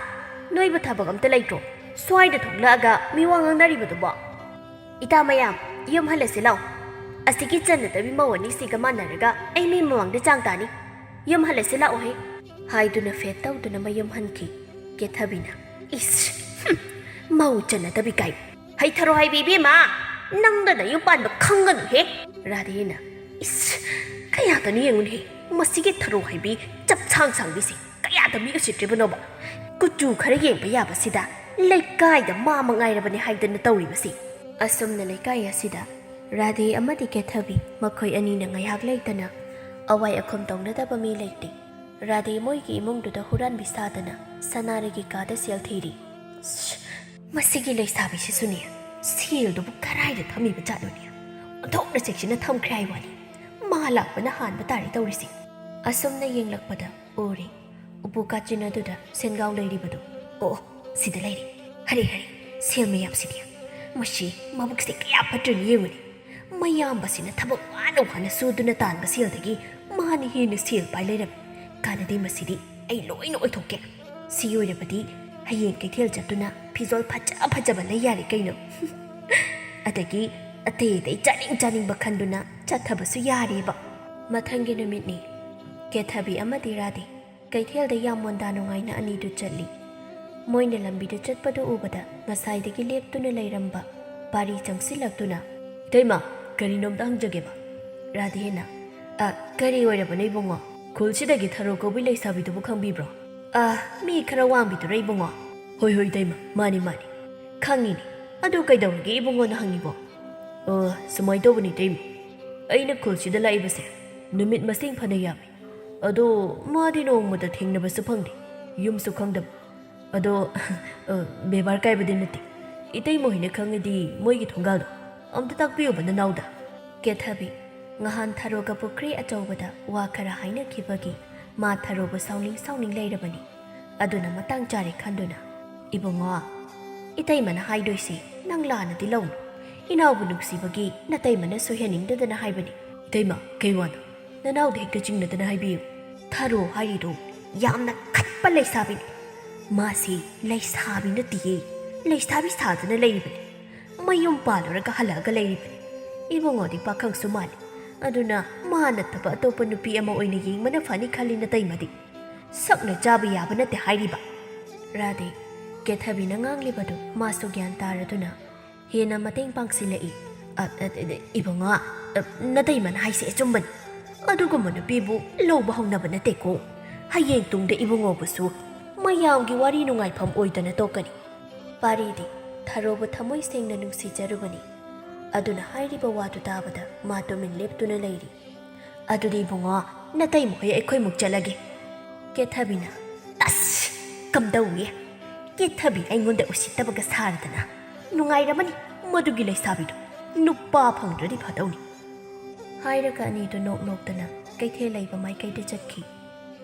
ꯅꯣꯏꯕꯨ ꯊꯕꯛ ꯑꯝꯇ ꯂꯩꯇ꯭ꯔꯣ? ꯁ꯭ꯋꯥꯏꯗ ꯊꯣꯛꯂꯛꯑꯒ ꯃꯤ ꯋꯥ ꯉꯥꯡꯅꯔꯤꯕꯗꯨꯕꯣ? ꯏꯇꯥ ꯃꯌꯥꯝ, ꯌꯨꯝ ꯍꯜꯂꯁꯤ ꯂꯥꯎ꯫ ꯑꯁꯤꯒꯤ ꯆꯟꯅꯗꯕꯤ ꯃꯧ ꯑꯅꯤꯁꯤꯒ ꯃꯥꯟꯅꯔꯒ ꯑꯩ ꯃꯤ ꯃꯃꯥꯡꯗ ꯆꯥꯡ ꯇꯥꯅꯤ꯫ ꯌꯨꯝ ꯍꯜꯂꯁꯤ ꯂꯥꯛꯑꯣ ꯍꯦ"꯫ ꯍꯥꯏꯗꯨꯅ ꯐꯦꯠ ꯇꯧꯗꯨꯅ ꯃꯌꯨꯝ ꯍꯟꯈꯤ꯫ ꯀꯦꯊꯕꯤꯅ, "ꯏꯁ! ꯍꯨꯝ! ꯃꯧ ꯆꯟꯅꯗꯕꯤ ꯀꯥꯏ꯫ ꯍꯩ ꯊꯔꯣ ꯍꯥꯏꯕꯤ ꯏꯕꯦꯝꯃ, ꯅꯪꯗ ꯅꯌꯨꯝ ꯄꯥꯟꯕ ꯈꯪꯒꯅꯨꯍꯦ"꯫ ꯔꯥꯙꯦꯅ, "ꯏꯁ! ꯀꯌꯥꯗꯅꯣ ꯌꯦꯡꯉꯨꯅꯦꯍꯦ, ꯃꯁꯤꯒꯤ ꯊꯔꯣ ꯍꯥꯏꯕꯤ ꯆꯞ ꯁꯥꯡ ꯁꯥꯡꯕꯤꯁꯦ꯫ ꯀꯌꯥꯗ ꯃꯤ ꯎꯁꯤꯠꯇ꯭ꯔꯤꯕꯅꯣꯕ? ꯀꯨꯆꯨ ꯈꯔ ꯌꯦꯡꯕ ꯌꯥꯕꯁꯤꯗ ꯂꯩꯀꯥꯏꯗ ꯃꯥ ꯃꯉꯥꯏꯔꯕꯅꯦ ꯍꯥꯏꯗꯅ ꯇꯧꯔꯤꯕꯁꯤ"꯫ ꯑꯁꯨꯝꯅ ꯂꯩꯀꯥꯏ ꯑꯁꯤꯗ ꯔꯥꯙꯦ ꯑꯃꯗꯤ ꯀꯦꯊꯕꯤ ꯃꯈꯣꯏ ꯑꯅꯤꯅ ꯉꯥꯏꯍꯥꯛ ꯂꯩꯇꯅ ꯑꯋꯥꯏ ꯑꯈꯨꯝ ꯇꯧꯅꯗꯕ ꯃꯤ ꯂꯩꯇꯦ꯫ ꯔꯥꯙꯦ ꯃꯣꯏꯒꯤ ꯏꯃꯨꯡꯗꯨꯗ ꯍꯨꯔꯥꯟꯕꯤ ꯁꯥꯗꯅ ꯁꯅꯥꯔꯩꯒꯤ ꯀꯥꯗ ꯁꯦꯜ ꯊꯤꯔꯤ꯫ "ꯁ꯭ꯁ! ꯃꯁꯤꯒꯤ ꯂꯩꯁꯥꯕꯤꯁꯤꯁꯨꯅꯦ, ꯁꯦꯜꯗꯨꯕꯨ ꯀꯔꯥꯏꯗ ꯊꯝꯃꯤꯕ ꯖꯥꯠꯅꯣꯅꯦ? ꯑꯣꯟꯊꯣꯛꯅ ꯆꯦꯛꯁꯤꯟꯅ ꯊꯝꯈ꯭ꯔꯦ ꯍꯥꯏ ꯋꯥꯅꯤ꯫ ꯃꯥ ꯂꯥꯛꯄꯅ ꯍꯥꯟꯕ ꯇꯥꯔꯦ ꯇꯧꯔꯤꯁꯦ"꯫ ꯑꯁꯨꯝꯅ ꯌꯦꯡꯂꯛꯄꯗ ꯎꯔꯦ, ꯎꯄꯨ ꯀꯥꯆꯤꯟ ꯑꯗꯨꯗ ꯁꯦꯟꯒꯥꯎ ꯂꯩꯔꯤꯕꯗꯨ꯫ "ꯑꯣ, ꯁꯤꯗ ꯂꯩꯔꯦ꯫ ꯍꯔꯦ, ꯍꯔꯦ, ꯁꯦꯜ ꯃꯌꯥꯝꯁꯤꯗꯤ꯫ ꯃꯁꯤ ꯃꯕꯨꯛꯁꯦ ꯀꯌꯥ ꯐꯠꯇ꯭ꯔꯤꯅꯣ ꯌꯦꯡꯉꯨꯅꯦ꯫ ꯃꯌꯥꯝꯕꯁꯤꯅ ꯊꯕꯛ ꯋꯥꯅ ꯋꯥꯅ ꯁꯨꯗꯨꯅ ꯇꯥꯟꯕ ꯁꯦꯜꯗꯒꯤ ꯃꯥꯅ ꯍꯦꯟꯅ ꯁꯦꯜ ꯄꯥꯏ ꯂꯩꯔꯝꯃꯤ꯫ ꯀꯥꯟꯅꯗꯦ ꯃꯁꯤꯗꯤ, ꯑꯩ ꯂꯣꯏꯅ ꯑꯣꯟꯊꯣꯛꯀꯦ꯫ ꯁꯤ ꯑꯣꯏꯔꯕꯗꯤ ꯍꯌꯦꯡ ꯀꯩꯊꯦꯜ ꯆꯠꯇꯨꯅ ꯐꯤꯖꯣꯜ ꯐꯖ ꯐꯖꯕ ꯂꯩ ꯌꯥꯔꯦ ꯀꯩꯅꯣ꯫ ꯑꯗꯒꯤ ꯑꯇꯩ ꯑꯇꯩ ꯆꯥꯅꯤꯡ ꯆꯥꯅꯤꯡꯕ ꯈꯟꯗꯨꯅ ꯆꯠꯊꯕꯁꯨ ꯌꯥꯔꯦꯕ"꯫ ꯃꯊꯪꯒꯤ ꯅꯨꯃꯤꯠꯅꯤ꯫ ꯀꯦꯊꯕꯤ ꯑꯃꯗꯤ ꯔꯥꯙꯦ ꯀꯩꯊꯦꯜꯗ ꯌꯥꯝ ꯃꯣꯟꯗꯥ ꯅꯨꯡꯉꯥꯏꯅ ꯑꯅꯤꯗꯨ ꯆꯠꯂꯤ꯫ ꯃꯣꯏꯅ ꯂꯝꯕꯤꯗ ꯆꯠꯄꯗꯨ ꯎꯕꯗ ꯉꯁꯥꯏꯗꯒꯤ ꯂꯦꯞꯇꯨꯅ ꯂꯩꯔꯝꯕ ꯄꯥꯔꯤ ꯆꯪꯁꯤꯜꯂꯛꯇꯨꯅ, "ꯏꯇꯩꯃ, ꯀꯔꯤꯅꯣꯝꯇ ꯍꯪꯖꯒꯦꯕ"꯫ ꯔꯥꯙꯦꯅ, "ꯑ, ꯀꯔꯤ ꯑꯣꯏꯔꯕꯅꯣ ꯏꯕꯨꯡꯉꯣ? ꯈꯨꯜꯁꯤꯗꯒꯤ ꯊꯔꯣ ꯀꯧꯕꯤ ꯂꯩꯁꯥꯕꯤꯗꯨꯕꯨ ꯈꯪꯕꯤꯕ꯭ꯔꯣ?" "ꯑ, ꯃꯤ ꯈꯔ ꯋꯥꯡꯕꯤꯗꯨꯔ ꯏꯕꯨꯡꯉꯣ?" "ꯍꯣꯏ, ꯍꯣꯏ, ꯏꯇꯩꯃ, ꯃꯥꯅꯤ, ꯃꯥꯅꯤ, ꯈꯪꯉꯤꯅꯦ꯫ ꯑꯗꯨ ꯀꯩꯗꯧꯔꯒꯦ ꯏꯕꯨꯡꯉꯣꯅ ꯍꯪꯉꯤꯕꯣ?" "ꯑ, ꯁꯨꯃꯥꯏꯅ ꯇꯧꯕꯅꯤ ꯏꯇꯩꯃ, ꯑꯩꯅ ꯈꯨꯜꯁꯤꯗ ꯂꯥꯛꯏꯕꯁꯦ ꯅꯨꯃꯤꯠ ꯃꯁꯤꯡ ꯐꯅ ꯌꯥꯝꯃꯤ꯫ ꯑꯗꯣ ꯃꯥꯗꯤ ꯅꯣꯡꯃꯇ ꯊꯦꯡꯅꯕꯁꯨ ꯐꯪꯗꯦ, ꯌꯨꯝꯁꯨ ꯈꯪꯗꯕ꯫ ꯑꯗꯣ, ꯑ, ꯕꯦꯕꯥꯔ ꯀꯥꯏꯕꯗꯤ ꯅꯠꯇꯦ꯫ ꯏꯇꯩꯃ ꯍꯣꯏꯅ ꯈꯪꯉꯗꯤ ꯃꯣꯏꯒꯤ ꯊꯣꯡꯒꯥꯜꯗꯣ ꯑꯝꯇ ꯇꯥꯛꯄꯤꯌꯨꯕ ꯅꯅꯥꯎꯗ"꯫ ꯀꯦꯊꯕꯤ ꯉꯍꯥꯟ ꯊꯔꯣꯒ ꯄꯨꯈ꯭ꯔꯤ ꯑꯆꯧꯕꯗ ꯋꯥ ꯈꯔ ꯍꯥꯏꯅꯈꯤꯕꯒꯤ ꯃꯥ ꯊꯔꯣꯕꯨ ꯁꯥꯎꯅꯤꯡ ꯁꯥꯎꯅꯤꯡ ꯂꯩꯔꯕꯅꯤ꯫ ꯑꯗꯨꯅ ꯃꯇꯥꯡ ꯆꯥꯔꯦ ꯈꯟꯗꯨꯅ, "ꯏꯕꯨꯡꯉꯣ, "ꯏꯇꯩꯃꯅ ꯍꯥꯏꯗꯣꯏꯁꯤ ꯅꯪ ꯂꯥꯟꯅꯗꯤ ꯂꯧꯅꯨ꯫ ꯏꯅꯥꯎꯕꯨ ꯅꯨꯡꯁꯤꯕꯒꯤ ꯅꯇꯩꯃꯅ ꯁꯣꯏꯍꯟꯅꯤꯡꯗꯗꯅ ꯍꯥꯏꯕꯅꯤ꯫" "ꯏꯇꯩꯃ, ꯀꯩ ꯋꯥꯅꯣ? ꯅꯅꯥꯎꯗ ꯍꯦꯛꯇ ꯆꯤꯡꯅꯗꯅ ꯍꯥꯏꯕꯤꯌꯨ꯫ ꯊꯔꯣ ꯍꯥꯏꯔꯤꯗꯨ ꯌꯥꯝꯅ ꯈꯠꯄ ꯂꯩꯁꯥꯕꯤꯅꯤ꯫ ꯃꯥꯁꯤ ꯂꯩꯁꯥꯕꯤ ꯅꯠꯇꯤꯌꯦ, ꯂꯩꯁꯥꯕꯤ ꯁꯥꯗꯨꯅ ꯂꯩꯔꯤꯕꯅꯤ꯫ ꯃꯌꯨꯝ ꯄꯥꯜꯂꯨꯔꯒ ꯍꯜꯂꯛꯑꯒ ꯂꯩꯔꯤꯕꯅꯤ꯫ ꯏꯕꯨꯡꯉꯣꯗꯤ ꯄꯥꯈꯪꯁꯨ ꯃꯥꯜꯂꯤ꯫ ꯑꯗꯨꯅ ꯃꯥ ꯅꯠꯇꯕ ꯑꯇꯣꯞꯄ ꯅꯨꯄꯤ ꯑꯃ ꯑꯣꯏꯅ ꯌꯦꯡꯕꯅ ꯐꯅꯤ ꯈꯜꯂꯤ ꯅꯇꯩꯃꯗꯤ꯫ ꯁꯛꯅ ꯆꯥꯕ ꯌꯥꯕ ꯅꯠꯇꯦ ꯍꯥꯏꯔꯤꯕ꯫" ꯔꯥꯙꯦ, ꯀꯦꯊꯕꯤꯅ ꯉꯥꯡꯂꯤꯕꯗꯨ ꯃꯥꯁꯨ ꯒ꯭ꯌꯥꯟ ꯇꯥꯔꯗꯨꯅ ꯍꯦꯟꯅ ꯃꯇꯦꯡ ꯄꯥꯡꯁꯤꯜꯂꯛꯏ꯫ "ꯑ, ꯑ, ꯑ, ꯏꯕꯨꯡꯉꯣ, ꯑ, ꯅꯇꯩꯃꯅ ꯍꯥꯏꯁꯦ ꯑꯆꯨꯝꯕꯅꯤ꯫ ꯑꯗꯨꯒꯨꯝꯕ ꯅꯨꯄꯤꯕꯨ ꯂꯧꯕ ꯍꯧꯅꯕ ꯅꯠꯇꯦꯀꯣ꯫ ꯍꯌꯦꯡ ꯇꯨꯡꯗ ꯏꯕꯨꯡꯉꯣꯕꯨꯁꯨ ꯃꯌꯥꯝꯒꯤ ꯋꯥꯔꯤ ꯅꯨꯡꯉꯥꯏꯐꯝ ꯑꯣꯏꯗꯅ ꯇꯣꯛꯀꯅꯤ꯫" ꯄꯥꯔꯤꯗꯤ ꯊꯔꯣꯕꯨ ꯊꯃꯣꯏ ꯁꯦꯡꯅ ꯅꯨꯡꯁꯤꯖꯔꯨꯕꯅꯤ꯫ ꯑꯗꯨꯅ ꯍꯥꯏꯔꯤꯕ ꯋꯥꯗꯨ ꯇꯥꯕꯗ ꯃꯥ ꯇꯨꯃꯤꯟ ꯂꯦꯞꯇꯨꯅ ꯂꯩꯔꯤ꯫ "ꯑꯗꯨꯗꯤ ꯏꯕꯨꯡꯉꯣ, ꯅꯇꯩꯃ ꯍꯣꯏ ꯑꯩꯈꯣꯏꯃꯨꯛ ꯆꯠꯂꯒꯦ꯫" ꯀꯦꯊꯕꯤꯅ, "ꯑꯁ! ꯀꯝꯗꯧꯏ? ꯀꯦꯊꯕꯤ ꯑꯩꯉꯣꯟꯗ ꯎꯁꯤꯠꯇꯕꯒ ꯁꯥꯔꯗꯅ꯫ ꯅꯨꯡꯉꯥꯏꯔꯝꯃꯅꯤ ꯃꯗꯨꯒꯤ ꯂꯩꯁꯥꯕꯤꯗꯣ꯫ ꯅꯨꯄꯥ ꯐꯪꯗ꯭ꯔꯗꯤ ꯐꯗꯧꯅꯤ꯫" ꯍꯥꯏꯔꯒ ꯑꯅꯤꯗꯨ ꯅꯣꯛ ꯅꯣꯛꯇꯅ ꯀꯩꯊꯦꯜ ꯂꯩꯕ ꯃꯥꯏꯀꯩꯗ ꯆꯠꯈꯤ꯫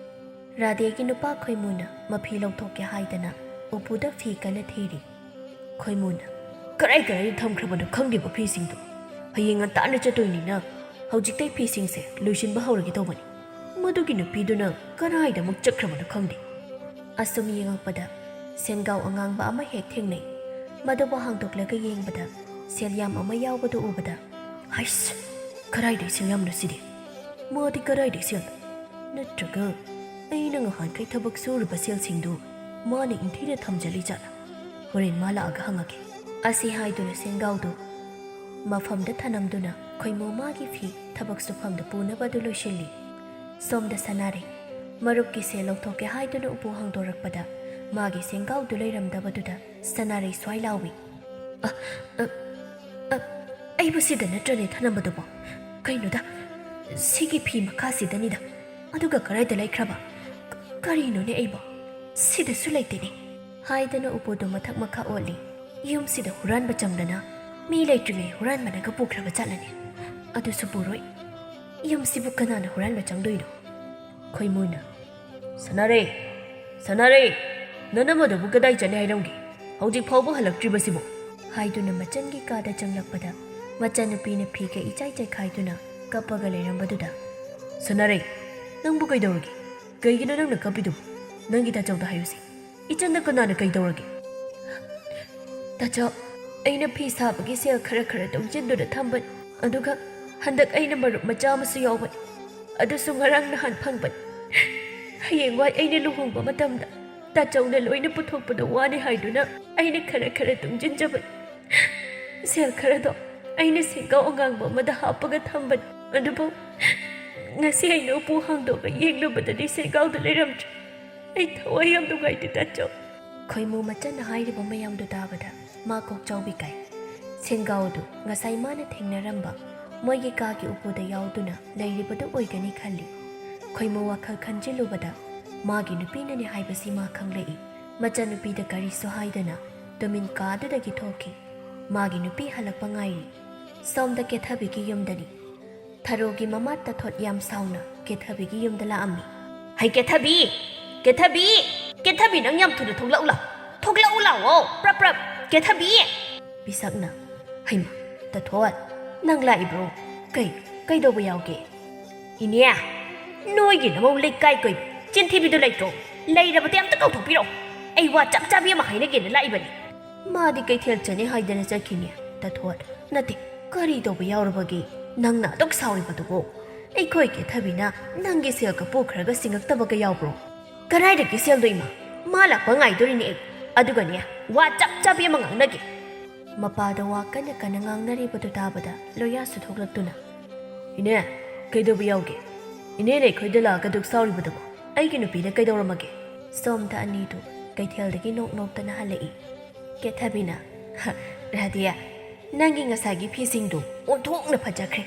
ꯔꯥꯙꯦꯒꯤ ꯅꯨꯄꯥ ꯈꯣꯏꯃꯨꯅ ꯃꯐꯤ ꯂꯧꯊꯣꯛꯀꯦ ꯍꯥꯏꯗꯅ ꯎꯄꯨꯗ ꯐꯤ ꯀꯟꯅ ꯊꯤꯔꯤ꯫ ꯈꯣꯏꯃꯨꯅ, "ꯀꯔꯥꯏ ꯀꯔꯥꯏꯗ ꯊꯝꯈ꯭ꯔꯕꯅꯣ ꯈꯪꯗꯦꯕ ꯐꯤꯁꯤꯡꯗꯣ꯫ ꯍꯌꯦꯡ ꯉꯟꯇꯥꯅ ꯆꯠꯇꯣꯏꯅꯤꯅ ꯍꯧꯖꯤꯛꯇꯩ ꯐꯤꯁꯤꯡꯁꯦ ꯂꯣꯏꯁꯤꯟꯕ ꯍꯧꯔꯒꯦ ꯇꯧꯕꯅꯤ꯫ ꯃꯗꯨꯒꯤ ꯅꯨꯄꯤꯗꯨꯅ ꯀꯔꯥꯏꯗ ꯑꯃꯨꯛ ꯆꯠꯈ꯭ꯔꯕꯅꯣ ꯈꯪꯗꯦ꯫" ꯑꯁꯨꯝ ꯌꯦꯡꯉꯛꯄꯗ ꯁꯦꯟꯒꯥꯎ ꯑꯉꯥꯡꯕ ꯑꯃ ꯍꯦꯛ ꯊꯦꯡꯅꯩ꯫ ꯃꯗꯨꯕꯨ ꯍꯥꯡꯗꯣꯛꯂꯒ ꯌꯦꯡꯕꯗ ꯁꯦꯜ ꯌꯥꯝ ꯑꯃ ꯌꯥꯎꯕꯗꯨ ꯎꯕꯗ, "ꯍꯩꯁ! ꯀꯔꯥꯏꯗꯩ ꯁꯦꯜ ꯌꯥꯝꯅꯣ ꯁꯤꯗꯤ? ꯃꯥꯗꯤ ꯀꯔꯥꯏꯗꯩ ꯁꯦꯜ? ꯅꯠꯇ꯭ꯔꯒ ꯑꯩꯅ ꯉꯍꯥꯟꯈꯩ ꯊꯕꯛ ꯁꯨꯔꯨꯕ ꯁꯦꯜꯁꯤꯡꯗꯨ ꯃꯥꯅ ꯏꯟꯊꯤꯅ ꯊꯝꯖꯜꯂꯤ ꯖꯥꯠꯂ? ꯍꯣꯔꯦꯟ ꯃꯥ ꯂꯥꯛꯑꯒ ꯍꯪꯉꯒꯦ꯫" ꯑꯁꯤ ꯍꯥꯏꯗꯨꯅ ꯁꯦꯟꯒꯥꯎꯗꯨ ꯃꯐꯝꯗ ꯊꯅꯝꯗꯨꯅ ꯈꯣꯏꯃꯨ ꯃꯥꯒꯤ ꯐꯤ ꯊꯕꯛ ꯁꯨꯐꯝꯗ ꯄꯨꯅꯕ ꯑꯗꯨ ꯂꯣꯏꯁꯤꯜꯂꯤ꯫ ꯁꯣꯝꯗ ꯁꯅꯥꯔꯩ ꯃꯔꯨꯞꯀꯤ ꯁꯦꯜ ꯂꯧꯊꯣꯛꯀꯦ ꯍꯥꯏꯗꯨꯅ ꯎꯄꯨ ꯍꯥꯡꯗꯣꯔꯛꯄꯗ ꯃꯥꯒꯤ ꯁꯦꯟꯒꯥꯎꯗꯨ ꯂꯩꯔꯝꯗꯕꯗꯨꯗ ꯁꯅꯥꯔꯩ ꯁ꯭ꯋꯥꯏ ꯂꯥꯎꯏ꯫ "ꯑ, ꯑ, ꯑ, ꯑꯩꯕꯨ ꯁꯤꯗ ꯅꯠꯇ꯭ꯔꯅꯦ ꯊꯅꯝꯕꯗꯨꯕꯣ? ꯀꯩꯅꯣꯗ, ꯁꯤꯒꯤ ꯐꯤ ꯃꯈꯥꯁꯤꯗꯅꯤꯗ꯫ ꯑꯗꯨꯒ ꯀꯔꯥꯏꯗ ꯂꯩꯈ꯭ꯔꯕ? ꯀ-, ꯀꯔꯤꯅꯣꯅꯦ ꯑꯩꯕꯣ? ꯁꯤꯗꯁꯨ ꯂꯩꯇꯦꯅꯦ꯫" ꯍꯥꯏꯗꯅ ꯎꯄꯨꯗꯨ ꯃꯊꯛ ꯃꯈꯥ ꯑꯣꯠꯂꯤ꯫ "ꯌꯨꯝꯁꯤꯗ ꯍꯨꯔꯥꯟꯕ ꯆꯪꯗꯅ ꯃꯤ ꯂꯩꯇ꯭ꯔꯤꯉꯩ ꯍꯨꯔꯥꯟꯕꯅꯒ ꯄꯨꯈ꯭ꯔꯕ ꯖꯥꯠꯂꯅꯦ? ꯑꯗꯨꯁꯨ ꯄꯨꯔꯣꯏ꯫ ꯌꯨꯝꯁꯤꯕꯨ ꯀꯅꯥꯅ ꯍꯨꯔꯥꯟꯕ ꯆꯪꯗꯣꯏꯅꯣ?" ꯈꯣꯏꯃꯨꯅ, "ꯁꯅꯥꯔꯩ! ꯁꯅꯥꯔꯩ! ꯅꯅꯝꯃꯗꯨꯕꯨ ꯀꯗꯥꯏ ꯆꯠꯂꯦ ꯍꯥꯏꯔꯝꯒꯦ? ꯍꯧꯖꯤꯛ ꯐꯥꯎꯕ ꯍꯜꯂꯛꯇ꯭ꯔꯤꯕꯁꯤꯕꯨ?" ꯍꯥꯏꯗꯨꯅ ꯃꯆꯟꯒꯤ ꯀꯥꯗ ꯆꯪꯂꯛꯄꯗ, ꯃꯆꯟꯅꯨꯄꯤꯅ ꯐꯤꯒ ꯏꯆꯥꯏ ꯆꯥꯏꯈꯥꯏꯗꯨꯅ ꯀꯞꯄꯒ ꯂꯩꯔꯝꯕꯗꯨꯗ, "ꯁꯅꯥꯔꯩ, ꯅꯪꯕꯨ ꯀꯩꯗꯧꯔꯒꯦ? ꯀꯩꯒꯤꯅꯣ ꯅꯪꯅ ꯀꯞꯄꯤꯗꯨꯕꯨ? ꯅꯪꯒꯤ ꯇꯥꯆꯧꯗ ꯍꯥꯏꯌꯨꯁꯦ꯫ ꯏꯆꯟꯗ ꯀꯅꯥꯅ ꯀꯩꯗꯧꯔꯒꯦ?" "ꯇꯥꯆꯧ, ꯑꯩꯅ ꯐꯤ ꯁꯥꯕꯒꯤ ꯁꯦꯜ ꯈꯔ ꯈꯔ ꯇꯨꯡꯁꯤꯟꯗꯨꯅ ꯊꯝꯕꯅꯤ, ꯑꯗꯨꯒ ꯍꯟꯗꯛ ꯑꯩꯅ ꯃꯔꯨꯞ ꯃꯆꯥ ꯑꯃꯁꯨ ꯌꯥꯎꯕꯅꯤ, ꯑꯗꯨꯁꯨ ꯉꯔꯥꯡ ꯅꯍꯥꯟ ꯐꯪꯕꯅꯤ꯫ ꯍꯌꯦꯡꯋꯥꯏ ꯑꯩꯅ ꯂꯨꯍꯣꯡꯕ ꯃꯇꯝꯗ ꯇꯥꯆꯧꯅ ꯂꯣꯏꯅ ꯄꯨꯊꯣꯛꯄꯗꯣ ꯋꯥꯅꯤ ꯍꯥꯏꯗꯨꯅ ꯑꯩꯅ ꯈꯔ ꯈꯔ ꯇꯨꯡꯁꯤꯟꯖꯕꯅꯤ꯫ ꯁꯦꯜ ꯈꯔꯗꯣ ꯑꯩꯅ ꯁꯦꯡꯒꯥꯎ ꯑꯉꯥꯡꯕ ꯑꯃꯗ ꯍꯥꯞꯄꯒ ꯊꯝꯕꯅꯤ, ꯑꯗꯨꯕꯨ ꯉꯁꯤ ꯑꯩꯅ ꯎꯄꯨ ꯍꯥꯡꯗꯣꯛꯑꯒ ꯌꯦꯡꯂꯨꯕꯗꯗꯤ ꯁꯦꯡꯒꯥꯎꯗꯨ ꯂꯩꯔꯝꯗ꯭ꯔꯦ꯫ ꯑꯩ ꯊꯋꯥꯏ ꯌꯥꯝ ꯅꯨꯡꯉꯥꯏꯇꯦ, ꯇꯥꯆꯧ꯫" ꯈꯣꯏꯃꯨ ꯃꯆꯟꯅ ꯍꯥꯏꯔꯤꯕ ꯃꯌꯥꯝꯗꯨ ꯇꯥꯕꯗ ꯃꯥ ꯀꯣꯛꯆꯥꯎꯕꯤ ꯀꯥꯏ꯫ ꯁꯦꯡꯒꯥꯎꯗꯨ ꯉꯁꯥꯏ ꯃꯥꯅ ꯊꯦꯡꯅꯔꯝꯕ ꯃꯣꯏꯒꯤ ꯀꯥꯒꯤ ꯎꯄꯨꯗ ꯌꯥꯎꯗꯨꯅ ꯂꯩꯔꯤꯕꯗꯨ ꯑꯣꯏꯒꯅꯤ ꯈꯜꯂꯤ꯫ ꯈꯣꯏꯃꯨ ꯋꯥꯈꯜ ꯈꯟꯖꯤꯜꯂꯨꯕꯗ ꯃꯥꯒꯤ ꯅꯨꯄꯤꯅꯅꯦ ꯍꯥꯏꯕꯁꯤ ꯃꯥ ꯈꯪꯂꯛꯏ꯫ ꯃꯆꯟꯅꯨꯄꯤꯗ ꯀꯔꯤꯁꯨ ꯍꯥꯏꯗꯅ ꯇꯨꯃꯤꯟ ꯀꯥꯗꯨꯗꯒꯤ ꯊꯣꯛꯈꯤ꯫ ꯃꯥꯒꯤ ꯅꯨꯄꯤ ꯍꯜꯂꯛꯄ ꯉꯥꯏꯔꯤ꯫ ꯁꯣꯝꯗ ꯀꯦꯊꯕꯤꯒꯤ ꯌꯨꯝꯗꯅꯤ꯫ ꯊꯔꯣꯒꯤ ꯃꯃꯥ ꯇꯥꯊꯣꯠ ꯌꯥꯝ ꯁꯥꯎꯅ ꯀꯦꯊꯕꯤꯒꯤ ꯌꯨꯝꯗ ꯂꯥꯛꯑꯝꯃꯤ꯫ "ꯍꯩ ꯀꯦꯊꯕꯤ! ꯀꯦꯊꯕꯤ! ꯀꯦꯊꯕꯤ, ꯅꯪ ꯌꯥꯝ ꯊꯨꯅ ꯊꯣꯛꯂꯛꯎ ꯂꯥꯎ! ꯊꯣꯛꯂꯛꯎ ꯂꯥꯎꯑꯣ! ꯄ꯭ꯔꯞ ꯄ꯭ꯔꯞ! ꯀꯦꯊꯕꯤ!" ꯄꯤꯁꯛꯅ, "ꯍꯩꯃ, ꯇꯥꯊꯣꯠ, ꯅꯪ ꯂꯥꯛꯏꯕ꯭ꯔꯣ? ꯀꯩ, ꯀꯩꯗꯧꯕ ꯌꯥꯎꯒꯦ?" "ꯏꯅꯦ, ꯅꯣꯏꯒꯤ ꯅꯃꯧ ꯂꯩꯀꯥꯏ ꯀꯣꯏꯕꯤ ꯆꯤꯟꯊꯤꯕꯤꯗꯨ ꯂꯩꯇ꯭ꯔꯣ? ꯂꯩꯔꯕꯗꯤ ꯑꯝꯇ ꯀꯧꯊꯣꯛꯄꯤꯔꯛꯑꯣ꯫ ꯑꯩ ꯋꯥ ꯆꯞ ꯆꯥꯕꯤ ꯑꯃ ꯍꯥꯏꯅꯒꯦꯅ ꯂꯥꯛꯏꯕꯅꯤ꯫" "ꯃꯥꯗꯤ ꯀꯩꯊꯦꯜ ꯆꯠꯅꯤ ꯍꯥꯏꯗꯅ ꯆꯠꯈꯤꯅꯤ, ꯇꯥꯊꯣꯠ꯫ ꯅꯠꯇꯦ, ꯀꯔꯤ ꯇꯧꯕ ꯌꯥꯎꯔꯕꯒꯦ? ꯅꯪꯅ ꯑꯗꯨꯛ ꯁꯥꯎꯔꯤꯕꯗꯨꯕꯨ? ꯑꯩꯈꯣꯏ ꯀꯦꯊꯕꯤꯅ ꯅꯪꯒꯤ ꯁꯦꯜ ꯀꯞꯄꯨ ꯈꯔꯒ ꯁꯤꯡꯉꯛꯇꯕꯒ ꯌꯥꯎꯕ꯭ꯔꯣ?" "ꯀꯗꯥꯏꯗꯒꯤ ꯁꯦꯜꯗꯣ ꯏꯃꯥ? ꯃꯥ ꯂꯥꯛꯄ ꯉꯥꯏꯗꯣꯔꯤꯅꯦ ꯑꯩ꯫ ꯑꯗꯨꯒꯅꯦ, ꯋꯥ ꯆꯞ ꯆꯥꯕꯤ ꯑꯃ ꯉꯥꯡꯅꯒꯦ꯫" ꯃꯄꯥꯗ ꯋꯥ ꯀꯟꯅ ꯀꯟꯅ ꯉꯥꯡꯅꯔꯤꯕꯗꯨ ꯇꯥꯕꯗ ꯂꯣꯌꯥꯁꯨ ꯊꯣꯛꯂꯛꯇꯨꯅ, "ꯏꯅꯦ, ꯀꯩꯗꯧꯕ ꯌꯥꯎꯒꯦ? ꯏꯅꯦꯅ ꯑꯩꯈꯣꯏꯗ ꯂꯥꯛꯑꯒ ꯗꯨꯛ ꯁꯥꯎꯔꯤꯕꯗꯨꯕꯨ ꯑꯩꯒꯤ ꯅꯨꯄꯤꯅ ꯀꯩꯗꯧꯔꯝꯃꯒꯦ?" ꯁꯣꯝꯗ ꯑꯅꯤꯗꯨ ꯀꯩꯊꯦꯜꯗꯒꯤ ꯅꯣꯛ ꯅꯣꯛꯇꯅ ꯍꯜꯂꯛꯏ꯫ ꯀꯦꯊꯕꯤꯅ, "ꯍ, ꯔꯥꯙꯦ, ꯅꯪꯒꯤ ꯉꯁꯥꯏꯒꯤ ꯐꯤꯁꯤꯡꯗꯨ ꯑꯣꯟꯊꯣꯛꯅ ꯐꯖꯈ꯭ꯔꯦ꯫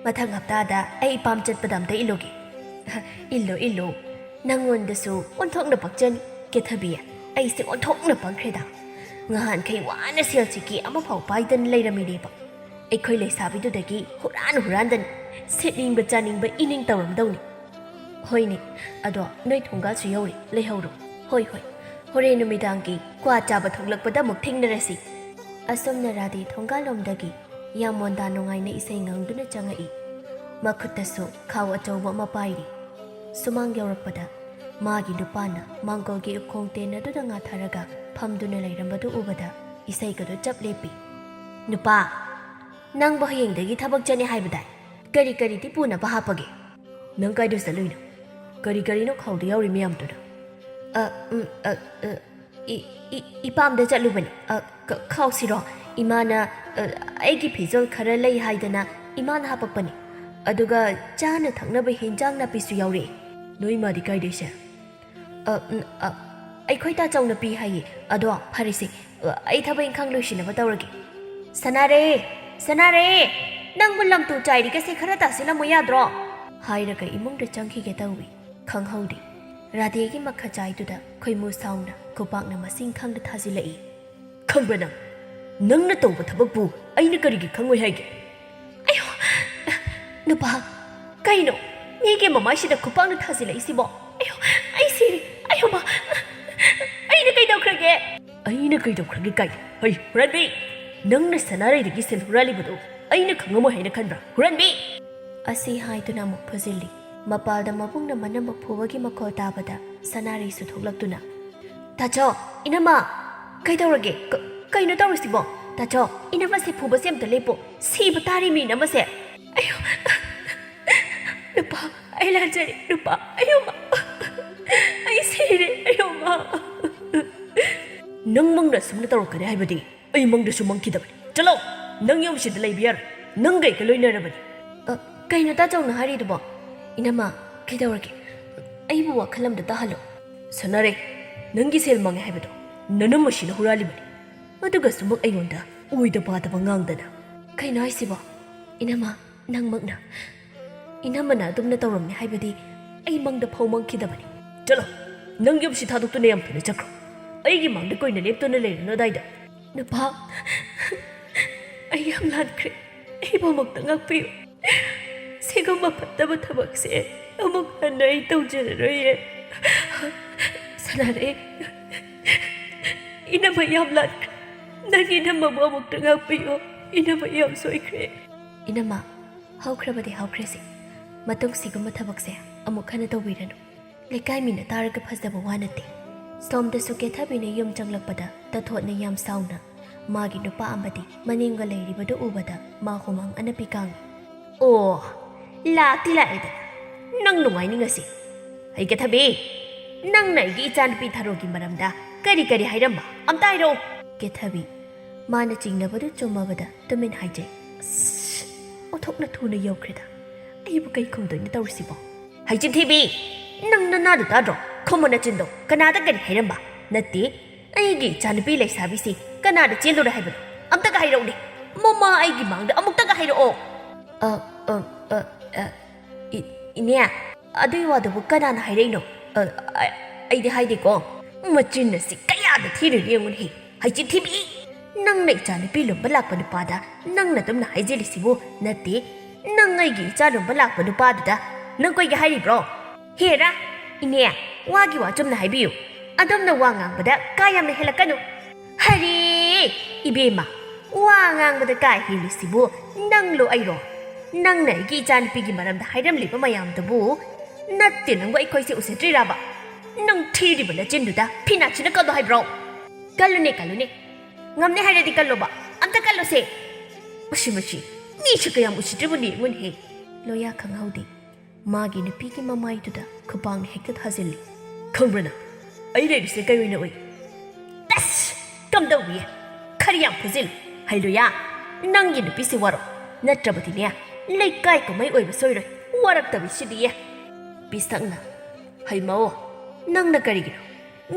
ꯃꯊꯪ ꯍꯞꯇꯥꯗ ꯑꯩ ꯄꯥꯝ ꯆꯠꯄꯗ ꯑꯝꯇ ꯏꯜꯂꯨꯒꯦ꯫" "ꯍ, ꯏꯜꯂꯣ, ꯏꯜꯂꯣ꯫ ꯅꯪꯉꯣꯟꯗꯁꯨ ꯑꯣꯟꯊꯣꯛꯅ ꯄꯛꯆꯅꯤ꯫ ꯀꯦꯊꯕꯤ, ꯑꯩꯁꯦ ꯑꯣꯟꯊꯣꯛꯅ ꯄꯪꯈ꯭ꯔꯦꯗ꯫ ꯉꯍꯥꯟꯈꯩ ꯋꯥꯅ ꯁꯦꯜ ꯁꯤꯀꯤ ꯑꯃꯐꯥꯎ ꯄꯥꯏꯗꯅ ꯂꯩꯔꯝꯃꯤꯅꯦꯕ꯫ ꯑꯩꯈꯣꯏ ꯂꯩꯁꯥꯕꯤꯗꯨꯗꯒꯤ ꯍꯨꯔꯥꯟ ꯍꯨꯔꯥꯟꯗꯅ ꯁꯦꯠꯅꯤꯡꯕ ꯆꯥꯅꯤꯡꯕ ꯏꯅꯤꯡ ꯇꯧꯔꯝꯗꯧꯅꯤ꯫ ꯍꯣꯏꯅꯦ, ꯑꯗꯣ ꯅꯣꯏ ꯊꯣꯡꯒꯥꯜꯁꯨ ꯌꯧꯔꯦ, ꯂꯩꯍꯧꯔꯣ꯫" "ꯍꯣꯏ, ꯍꯣꯏ, ꯍꯣꯔꯦꯟ ꯅꯨꯃꯤꯗꯥꯡꯒꯤ ꯀ꯭ꯋꯥ ꯆꯥꯕ ꯊꯣꯛꯂꯛꯄꯗ ꯑꯃꯨꯛ ꯊꯦꯡꯅꯔꯁꯤ꯫ ꯑꯁꯨꯝꯅ ꯔꯥꯙꯦ ꯊꯣꯡꯒꯥꯜꯂꯣꯝꯗꯒꯤ ꯌꯥꯝ ꯃꯣꯟꯗꯥ ꯅꯨꯡꯉꯥꯏꯅ ꯏꯁꯩ ꯉꯪꯗꯨꯅ ꯆꯪꯉꯛꯏ꯫ ꯃꯈꯨꯠꯇꯁꯨ ꯈꯥꯎ ꯑꯆꯧꯕ ꯑꯃ ꯄꯥꯏꯔꯤ꯫ ꯁꯨꯃꯥꯡ ꯌꯧꯔꯛꯄꯗ ꯃꯥꯒꯤ ꯅꯨꯄꯥꯅ ꯃꯥꯡꯒꯣꯜꯒꯤ ꯎꯈꯣꯡ ꯇꯦꯟ ꯑꯗꯨꯗ ꯉꯥꯊꯔꯒ ꯐꯝꯗꯨꯅ ꯂꯩꯔꯝꯕꯗꯨ ꯎꯕꯗ ꯏꯁꯩꯒꯗꯨ ꯆꯞ ꯂꯦꯞꯄꯤ꯫ "ꯅꯨꯄꯥ, ꯅꯪꯕꯨ ꯍꯌꯦꯡꯗꯒꯤ ꯊꯕꯛ ꯆꯠꯅꯤ ꯍꯥꯏꯕꯗꯥꯏ? ꯀꯔꯤ ꯀꯔꯤꯗꯤ ꯄꯨꯅꯕ ꯍꯥꯞꯄꯒꯦ?" "ꯅꯪ ꯀꯥꯏꯗ ꯆꯠꯂꯨꯏꯅꯣ? ꯀꯔꯤ ꯀꯔꯤꯅꯣ ꯈꯥꯎꯗ ꯌꯥꯎꯔꯤ ꯃꯌꯥꯝꯗꯨꯅ?" "ꯑ, ꯎꯝ, ꯑ, ꯑ, ꯏ-, ꯏ-, ꯏꯄꯥꯝꯗ ꯆꯠꯂꯨꯕꯅꯤ꯫ ꯑ, ꯈ-, ꯈꯥꯎꯁꯤꯔꯣ? ꯏꯃꯥꯅ, ꯑ, ꯑꯩꯒꯤ ꯐꯤꯖꯣꯜ ꯈꯔ ꯂꯩ ꯍꯥꯏꯗꯅ ꯏꯃꯥꯅ ꯍꯥꯄꯛꯄꯅꯤ꯫ ꯑꯗꯨꯒ ꯆꯥꯅ ꯊꯛꯅꯕ ꯍꯦꯟꯖꯥꯡ ꯅꯥꯄꯤꯁꯨ ꯌꯥꯎꯔꯛꯑꯦ꯫" "ꯅꯣꯏ ꯃꯥꯗꯤ ꯀꯥꯏꯗꯩꯁꯦ?" "ꯑ, ꯎꯝ, ꯑ, ꯑꯩꯈꯣꯏ ꯇꯥꯆꯧꯅ ꯄꯤ ꯍꯥꯏꯌꯦ꯫ ꯑꯗꯣ ꯐꯔꯦꯁꯦ, ꯑ, ꯑꯩ ꯊꯕꯛ ꯏꯪꯈꯥꯡ ꯂꯣꯏꯁꯤꯟꯅꯕ ꯇꯧꯔꯒꯦ꯫" "ꯁꯅꯥꯔꯦ! ꯁꯅꯥꯔꯦ! ꯅꯪꯕꯨ ꯂꯝꯇꯨ ꯆꯥꯏꯔꯤꯒꯁꯦ ꯈꯔ ꯇꯥꯁꯤꯜꯂꯝꯃꯨ ꯌꯥꯗ꯭ꯔꯣ?" ꯍꯥꯏꯔꯒ ꯏꯃꯨꯡꯗ ꯆꯪꯈꯤꯒꯦ ꯇꯧꯏ꯫ ꯈꯪꯍꯧꯗꯦ꯫ ꯔꯥꯙꯦꯒꯤ ꯃꯈꯥ ꯆꯥꯏꯗꯨꯗ ꯈꯣꯏꯃꯨ ꯁꯥꯎꯅ ꯈꯨꯄꯥꯛꯅ ꯃꯁꯤꯡ ꯈꯪꯗ ꯊꯥꯖꯤꯜꯂꯛꯏ꯫ "ꯈꯪꯕ꯭ꯔꯥ ꯅꯪ? ꯅꯪꯅ ꯇꯧꯕ ꯊꯕꯛꯄꯨ ꯑꯩꯅ ꯀꯔꯤꯒꯤ ꯈꯪꯉꯣꯏ ꯍꯥꯏꯒꯦ?" "ꯑꯌꯣ! ꯅꯨꯄꯥ, ꯀꯩꯅꯣ? ꯃꯤꯒꯤ ꯃꯃꯥꯏꯁꯤꯗ ꯈꯨꯄꯥꯛꯅ ꯊꯥꯖꯤꯜꯂꯛꯏꯁꯤꯕꯣ? ꯑꯌꯣ! ꯑꯩ ꯁꯤꯔꯦ! ꯑꯌꯣ ꯃꯥ! ꯑꯩꯅ ꯀꯩꯗꯧꯈ꯭ꯔꯒꯦ?" "ꯑꯩꯅ ꯀꯩꯗꯧꯈ꯭ꯔꯒꯦ ꯀꯥꯏꯅ? ꯍꯩ, ꯍꯨꯔꯥꯟꯕꯤ! ꯅꯪꯅ ꯁꯅꯥꯔꯩꯗꯒꯤ ꯁꯦꯜ ꯍꯨꯔꯥꯜꯂꯤꯕꯗꯨ ꯑꯩꯅ ꯈꯪꯉꯝꯃꯣꯏ ꯍꯥꯏꯅ ꯈꯟꯕ꯭ꯔꯥ? ꯍꯨꯔꯥꯟꯕꯤ!" ꯑꯁꯤ ꯍꯥꯏꯗꯨꯅ ꯑꯃꯨꯛ ꯐꯨꯖꯤꯜꯂꯤ꯫ ꯃꯄꯥꯜꯗ ꯃꯕꯨꯡꯅ ꯃꯅꯝꯃ ꯐꯨꯕꯒꯤ ꯃꯈꯣꯜ ꯇꯥꯕꯗ ꯁꯅꯥꯔꯩꯁꯨ ꯊꯣꯛꯂꯛꯇꯨꯅ, "ꯇꯥꯆꯧ, ꯏꯅꯝꯃ, ꯀꯩꯗꯧꯔꯒꯦ? ꯀ-, ꯀꯩꯅꯣ ꯇꯧꯔꯤꯁꯤꯕꯣ? ꯇꯥꯆꯧ, ꯏꯅꯝꯃꯁꯦ ꯐꯨꯕꯁꯦ ꯑꯝꯇ ꯂꯦꯞꯄꯣ꯫ ꯁꯤꯕ ꯇꯥꯔꯦ ꯃꯤ ꯏꯅꯝꯃꯁꯦ꯫ ꯑꯌꯣ, ꯅꯨꯄꯥ, ꯑꯩ ꯂꯥꯟꯖꯔꯦ, ꯅꯨꯄꯥ, ꯑꯌꯣ ꯃꯥ꯫ ꯑꯩ ꯁꯤꯔꯦ, ꯑꯌꯣ ꯃꯥ꯫" "ꯅꯪ ꯃꯪꯅ ꯑꯁꯨꯝꯅ ꯇꯧꯔꯛꯀꯅꯤ ꯍꯥꯏꯕꯗꯤ ꯑꯩ ꯃꯪꯗꯁꯨ ꯃꯪꯈꯤꯗꯕꯅꯤ꯫ ꯆꯠꯂꯣ, ꯅꯪ ꯌꯨꯝꯁꯤꯗ ꯂꯩꯕ ꯌꯥꯔꯣꯏ꯫ ꯅꯪꯒ ꯑꯩꯒ ꯂꯣꯏꯅꯔꯕꯅꯤ꯫" "ꯑ, ꯀꯩꯅꯣ ꯇꯥꯆꯧꯅ ꯍꯥꯏꯔꯤꯗꯨꯕꯣ? ꯏꯅꯝꯃ, ꯀꯩꯗꯧꯔꯒꯦ? ꯑꯩꯕꯨ ꯋꯥꯈꯜ ꯑꯝꯗ ꯇꯥꯍꯜꯂꯣ꯫" "ꯁꯅꯥꯔꯩ, ꯅꯪꯒꯤ ꯁꯦꯜ ꯃꯥꯡꯉꯦ ꯍꯥꯏꯕꯗꯣ ꯅꯅꯝꯃꯁꯤꯅ ꯍꯨꯔꯥꯜꯂꯤꯕꯅꯤ꯫ ꯑꯗꯨꯒꯁꯨ ꯑꯃꯨꯛ ꯑꯩꯉꯣꯟꯗ ꯑꯣꯏꯗ ꯄꯥꯗꯕ ꯉꯥꯡꯗꯅ꯫" "ꯀꯩꯅꯣ ꯍꯥꯏꯁꯤꯕꯣ? ꯏꯅꯝꯃ, ꯅꯪꯃꯛꯅ, ꯏꯅꯝꯃꯅ ꯑꯗꯨꯝꯅ ꯇꯧꯔꯝꯃꯦ ꯍꯥꯏꯕꯗꯤ ꯑꯩ ꯃꯪꯗ ꯐꯥꯎ ꯃꯪꯈꯤꯗꯕꯅꯤ꯫" "ꯆꯠꯂꯣ, ꯅꯪ ꯌꯨꯝꯁꯤ ꯊꯥꯗꯣꯛꯇꯨꯅ ꯌꯥꯝ ꯊꯨꯅ ꯆꯠꯈ꯭ꯔꯣ꯫ ꯑꯩꯒꯤ ꯃꯥꯡꯗ ꯀꯨꯏꯅ ꯂꯦꯞꯇꯨꯅ ꯂꯩꯔꯅꯨ ꯑꯗꯥꯏꯗ꯫" "ꯅꯨꯄꯥ, ꯑꯩ ꯌꯥꯝ ꯂꯥꯟꯈ꯭ꯔꯦ꯫ ꯑꯩꯕꯨ ꯑꯃꯨꯛꯇ ꯉꯥꯛꯄꯤꯌꯨ꯫ ꯁꯤꯒꯨꯝꯕ ꯐꯠꯇꯕ ꯊꯕꯛꯁꯦ ꯑꯃꯨꯛ ꯍꯟꯅ ꯑꯩ ꯇꯧꯖꯔꯔꯣꯏꯌꯦ꯫" "ꯁꯅꯥꯔꯩ, ꯏꯅꯝꯃ ꯌꯥꯝ ꯂꯥꯟꯈ꯭ꯔꯦ꯫ ꯅꯪ ꯏꯅꯝꯃꯕꯨ ꯑꯃꯨꯛꯇ ꯉꯥꯛꯄꯤꯌꯨ꯫ ꯏꯅꯝꯃ ꯌꯥꯝ ꯁꯣꯏꯈ꯭ꯔꯦ꯫ ꯏꯅꯝꯃ, ꯍꯧꯈ꯭ꯔꯕꯗꯤ ꯍꯧꯈ꯭ꯔꯦꯁꯦ꯫ ꯃꯇꯨꯡ ꯁꯤꯒꯨꯝꯕ ꯊꯕꯛꯁꯦ ꯑꯃꯨꯛ ꯍꯟꯅ ꯇꯧꯕꯤꯔꯅꯨ꯫ ꯂꯩꯀꯥꯏ ꯃꯤꯅ ꯇꯥꯔꯒ ꯐꯖꯕ ꯋꯥ ꯅꯠꯇꯦ꯫ ꯁꯣꯝꯗꯁꯨ ꯀꯦꯊꯕꯤꯅ ꯌꯨꯝ ꯆꯪꯂꯛꯄꯗ ꯇꯊꯣꯠꯅ ꯌꯥꯝ ꯁꯥꯎꯅ ꯃꯥꯒꯤ ꯅꯨꯄꯥ ꯑꯃꯗꯤ ꯃꯅꯤꯡꯒ ꯂꯩꯔꯤꯕꯗꯨ ꯎꯕꯗ ꯃꯥ ꯍꯨꯃꯥꯡ ꯑꯅꯞꯄꯤ ꯀꯥꯡꯉꯤ꯫ ꯑꯣ, ꯂꯥꯛꯇꯤ ꯂꯥꯛꯑꯦꯗꯅ꯫ ꯅꯪ ꯅꯨꯡꯉꯥꯏꯅꯤꯡꯉꯁꯤ꯫ ꯑꯩ ꯀꯦꯊꯕꯤ, ꯅꯪꯅ ꯑꯩꯒꯤ ꯏꯆꯥꯅꯨꯄꯤ ꯊꯔꯣꯒꯤ ꯃꯔꯝꯗ ꯀꯔꯤ ꯀꯔꯤ ꯍꯥꯏꯔꯝꯕ? ꯑꯝꯇ ꯍꯥꯏꯔꯛꯑꯣ꯫ ꯀꯦꯊꯕꯤ, ꯃꯥꯅ ꯆꯤꯡꯅꯕꯗꯨ ꯆꯨꯝꯃꯕꯗ ꯇꯨꯃꯤꯟ ꯍꯥꯏꯖꯩ꯫ ꯑꯁ, ꯑꯣꯟꯊꯣꯛꯅ ꯊꯨꯅ ꯌꯧꯈ꯭ꯔꯦꯗ꯫ ꯑꯩꯕꯨ ꯀꯩ ꯈꯨꯝꯗꯣꯏꯅꯣ ꯇꯧꯔꯤꯁꯤꯕꯣ? ꯍꯩꯆꯤꯟ ꯊꯤꯕꯤ, ꯅꯪ ꯅꯅꯥꯗꯨ ꯇꯥꯗ꯭ꯔꯣ? ꯈꯨꯝꯃꯨ ꯅꯆꯤꯟꯗꯣ꯫ ꯀꯅꯥꯗ ꯀꯔꯤ ꯍꯥꯏꯔꯝꯕ? ꯅꯠꯇꯦ, ꯑꯩꯒꯤ ꯏꯆꯥꯅꯨꯄꯤ ꯂꯩꯁꯥꯕꯤꯁꯤ ꯀꯅꯥꯗ ꯆꯦꯜꯂꯨꯔꯦ ꯍꯥꯏꯕꯅꯣ? ꯑꯝꯇꯒ ꯍꯥꯏꯔꯛꯎꯅꯦ꯫ ꯃꯃꯥ ꯑꯩꯒꯤ ꯃꯥꯡꯗ ꯑꯃꯨꯛꯇꯒ ꯍꯥꯏꯔꯛꯑꯣ꯫ ꯑ, ꯑ, ꯑ, ꯑ, ꯏ-, ꯏꯅꯦ, ꯑꯗꯨꯏ ꯋꯥꯗꯨꯕꯨ ꯀꯅꯥꯅ ꯍꯥꯏꯔꯛꯏꯅꯣ? ꯑ, ꯑ, ꯑꯩꯗꯤ ꯍꯥꯏꯗꯦꯀꯣ꯫ ꯃꯆꯤꯟ ꯑꯁꯤ ꯀꯌꯥꯗ ꯊꯤꯔꯤꯅꯣ ꯌꯦꯡꯉꯨꯅꯦ꯫ ꯍꯩꯆꯤꯟ ꯊꯤꯕꯤ! ꯅꯪꯅ ꯏꯆꯥꯅꯨꯄꯤ ꯂꯨꯝꯕ ꯂꯥꯛꯄ ꯅꯨꯄꯥꯗ ꯅꯪꯅ ꯑꯗꯨꯝꯅ ꯍꯥꯏꯖꯤꯜꯂꯤꯁꯤꯕꯨ? ꯅꯠꯇꯦ, ꯅꯪ ꯑꯩꯒꯤ ꯏꯆꯥ ꯂꯨꯝꯕ ꯂꯥꯛꯄ ꯅꯨꯄꯥꯗꯨꯗ ꯅꯪ ꯀꯣꯏꯒꯦ ꯍꯥꯏꯔꯤꯕ꯭ꯔꯣ? ꯍꯦꯔꯥ, ꯏꯅꯦ, ꯋꯥꯒꯤ ꯋꯥ ꯆꯨꯝꯅ ꯍꯥꯏꯕꯤꯌꯨ꯫ ꯑꯗꯨꯝꯅ ꯋꯥ ꯉꯥꯡꯕꯗ ꯀꯥ ꯌꯥꯝꯅ ꯍꯦꯜꯂꯛꯀꯅꯨ꯫ ꯍꯔꯦ! ꯏꯕꯦꯝꯃ, ꯋꯥ ꯉꯥꯡꯕꯗ ꯀꯥ ꯍꯦꯜꯂꯤꯁꯤꯕꯨ ꯅꯪꯂꯣ ꯑꯩꯔꯣ? ꯅꯪꯅ ꯑꯩꯒꯤ ꯏꯆꯥꯅꯨꯄꯤꯒꯤ ꯃꯔꯝꯗ ꯍꯥꯏꯔꯝꯂꯤꯕ ꯃꯌꯥꯝꯗꯨꯕꯨ ꯅꯠꯇꯦ ꯅꯪꯕꯨ ꯑꯩꯈꯣꯏꯁꯦ ꯎꯁꯤꯠꯇ꯭ꯔꯤꯔꯕ? ꯅꯪ ꯊꯤꯔꯤꯕ ꯅꯆꯤꯟꯗꯨꯗ ꯐꯤꯅꯥꯠꯁꯤꯅ ꯀꯜꯂꯣ ꯍꯥꯏꯕ꯭ꯔꯣ? ꯀꯜꯂꯨꯅꯦ, ꯀꯜꯂꯨꯅꯦ꯫ ꯉꯝꯅꯦ ꯍꯥꯏꯔꯗꯤ ꯀꯜꯂꯣꯕ꯫ ꯑꯝꯇ ꯀꯜꯂꯨꯁꯦ꯫ ꯃꯁꯤ, ꯃꯁꯤ, ꯃꯤꯁꯤ ꯀꯌꯥꯝ ꯎꯁꯤꯠꯇ꯭ꯔꯤꯕꯅꯣ ꯌꯦꯡꯉꯨꯅꯦꯍꯦ꯫ ꯂꯣꯌꯥ ꯈꯪꯍꯧꯗꯦ꯫ ꯃꯥꯒꯤ ꯅꯨꯄꯤꯒꯤ ꯃꯃꯥꯏꯗꯨꯗ ꯈꯨꯄꯥꯡꯅ ꯍꯦꯛꯇ ꯊꯥꯖꯤꯜꯂꯤ꯫ ꯈꯪꯕ꯭ꯔ ꯅꯪ? ꯑꯩ ꯂꯩꯔꯤꯁꯦ ꯀꯩ ꯑꯣꯏꯅ ꯎꯏ? ꯑꯁ! ꯀꯝꯗꯧꯋꯤ? ꯈꯔ ꯌꯥꯝ ꯐꯨꯖꯤꯜꯂꯨ꯫ ꯍꯩ ꯂꯣꯌꯥ, ꯅꯪꯒꯤ ꯅꯨꯄꯤꯁꯤ ꯋꯥꯔꯣ꯫ ꯅꯠꯇ꯭ꯔꯕꯗꯤꯅꯦ, ꯂꯩꯀꯥꯏ ꯀꯨꯝꯍꯩ ꯑꯣꯏꯕ ꯁꯣꯏꯔꯣꯏ꯫ ꯋꯥꯔꯛꯇꯕꯤꯁꯤꯗꯤ꯫ ꯄꯤꯁꯛꯅ, ꯍꯩꯃꯧ, ꯅꯪꯅ ꯀꯔꯤꯒꯤꯅꯣ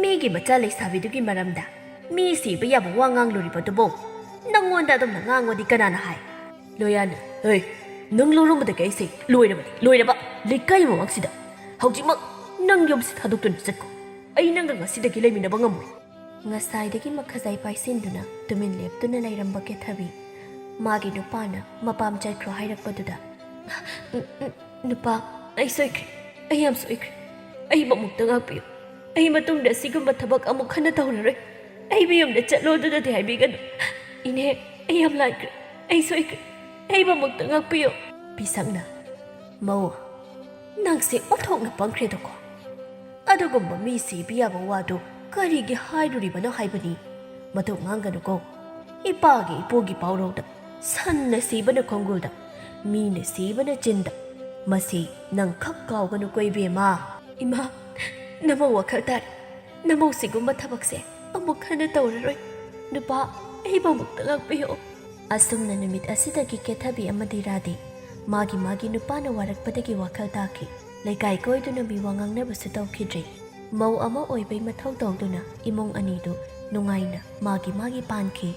ꯃꯤꯒꯤ ꯃꯆꯥ ꯂꯩꯁꯥꯕꯤꯗꯨꯒꯤ ꯃꯔꯝꯗ ꯃꯤ ꯁꯤꯕ ꯌꯥꯕ ꯋꯥ ꯉꯥꯡꯂꯨꯔꯤꯕꯗꯨꯕꯨ? ꯅꯪꯉꯣꯟꯗ ꯑꯗꯨꯝꯅ ꯉꯥꯡꯉꯣꯗꯤ ꯀꯅꯥꯅ ꯍꯥꯏ? ꯂꯣꯌꯥꯅ, ꯍꯩ, ꯅꯪ ꯂꯧꯔꯝꯕꯗꯒꯤ ꯑꯩꯁꯦ ꯂꯣꯏꯔꯕꯅꯤ, ꯂꯣꯏꯔꯕ꯫ ꯂꯩꯀꯥꯏ ꯃꯃꯥꯡꯁꯤꯗ ꯍꯧꯖꯤꯛꯃꯛ ꯅꯪ ꯌꯨꯝꯁꯤ ꯊꯥꯗꯣꯛꯇꯨꯅ ꯆꯠꯈꯣ꯫ ꯑꯩ ꯅꯪꯒ ꯉꯁꯤꯗꯒꯤ ꯂꯩꯃꯤꯟꯅꯕ ꯉꯝꯃꯣꯏ꯫ ꯉꯁꯥꯏꯗꯒꯤ ꯃꯈꯖꯥꯏ ꯄꯥꯏꯁꯤꯟꯗꯨꯅ ꯇꯨꯃꯤꯟ ꯂꯦꯞꯇꯨꯅ ꯂꯩꯔꯝꯕ ꯀꯦꯊꯕꯤ, ꯃꯥꯒꯤ ꯅꯨꯄꯥꯅ ꯃꯄꯥꯝ ꯆꯠꯈ꯭ꯔꯣ ꯍꯥꯏꯔꯛꯄꯗꯨꯗ, "ꯎꯝ, ꯎꯝ, ꯅꯨꯄꯥ, ꯑꯩ ꯁꯣꯏꯈ꯭ꯔꯦ, ꯑꯩ ꯌꯥꯝ ꯁꯣꯏꯈ꯭ꯔꯦ꯫ ꯑꯩꯕꯨ ꯑꯃꯨꯛꯇ ꯉꯥꯛꯄꯤꯌꯨ꯫ ꯑꯩ ꯃꯇꯨꯡꯗ ꯑꯁꯤꯒꯨꯝꯕ ꯊꯕꯛ ꯑꯃꯨꯛ ꯍꯟꯅ ꯇꯧꯔꯔꯣꯏ꯫ ꯑꯩꯕꯨ ꯌꯨꯝꯗ ꯆꯠꯂꯣ ꯑꯗꯨꯗꯗꯤ ꯍꯥꯏꯕꯤꯒꯅꯨ꯫ ꯏꯅꯦ, ꯑꯩ ꯌꯥꯝ ꯂꯥꯟꯈ꯭ꯔꯦ꯫ ꯑꯩ ꯁꯣꯏꯈ꯭ꯔꯦ꯫ ꯑꯩꯕꯨ ꯑꯃꯨꯛꯇ ꯉꯥꯛꯄꯤꯌꯨ꯫ ꯄꯤꯁꯛꯅ, "ꯃꯧ, ꯅꯪꯁꯦ ꯑꯣꯟꯊꯣꯛꯅ ꯄꯪꯈ꯭ꯔꯦꯗꯀꯣ꯫ ꯑꯗꯨꯒꯨꯝꯕ ꯃꯤ ꯁꯤꯕ ꯌꯥꯕ ꯋꯥꯗꯨ ꯀꯔꯤꯒꯤ ꯍꯥꯏꯔꯨꯔꯤꯕꯅꯣ ꯍꯥꯏꯕꯅꯤ? ꯃꯗꯨ ꯉꯥꯡꯒꯅꯨꯀꯣ꯫ ꯏꯄꯥꯒꯤ ꯏꯄꯨꯒꯤ ꯄꯥꯎꯔꯧꯗ ꯁꯟꯅ ꯁꯤꯕꯅ ꯈꯣꯡꯒꯨꯜꯗ, ꯃꯤꯅ ꯁꯤꯕꯅ ꯆꯤꯟꯗ꯫ ꯃꯁꯤ ꯅꯪ ꯈꯛ ꯀꯥꯎꯒꯅꯨꯀꯣ ꯏꯕꯦꯝꯃ꯫" "ꯏꯃꯥ, ꯅꯃꯧ ꯋꯥꯈꯜ ꯇꯥꯔꯦ꯫ ꯅꯃꯧ ꯁꯤꯒꯨꯝꯕ ꯊꯕꯛꯁꯦ ꯑꯃꯨꯛ ꯍꯟꯅ ꯇꯧꯔꯔꯣꯏ꯫ ꯅꯨꯄꯥ, ꯑꯩꯕꯨ ꯑꯃꯨꯛꯇ ꯉꯥꯛꯄꯤꯌꯨ꯫" ꯑꯁꯨꯝꯅ ꯅꯨꯃꯤꯠ ꯑꯁꯤꯗꯒꯤ ꯀꯦꯊꯕꯤ ꯑꯃꯗꯤ ꯔꯥꯙꯤ ꯃꯥꯒꯤ ꯃꯥꯒꯤ ꯅꯨꯄꯥꯅ ꯋꯥꯔꯛꯄꯗꯒꯤ ꯋꯥꯈꯜ ꯇꯥꯈꯤ꯫ ꯂꯩꯀꯥꯏ ꯀꯣꯏꯗꯨꯅ ꯃꯤꯋꯥ ꯉꯥꯡꯅꯕꯁꯨ ꯇꯧꯈꯤꯗ꯭ꯔꯦ꯫ ꯃꯧ ꯑꯃ ꯑꯣꯏꯕꯩ ꯃꯊꯧ ꯇꯧꯗꯨꯅ ꯏꯃꯨꯡ ꯑꯅꯤꯗꯨ ꯅꯨꯡꯉꯥꯏꯅ ꯃꯥꯒꯤ ꯃꯥꯒꯤ ꯄꯥꯟꯈꯤ꯫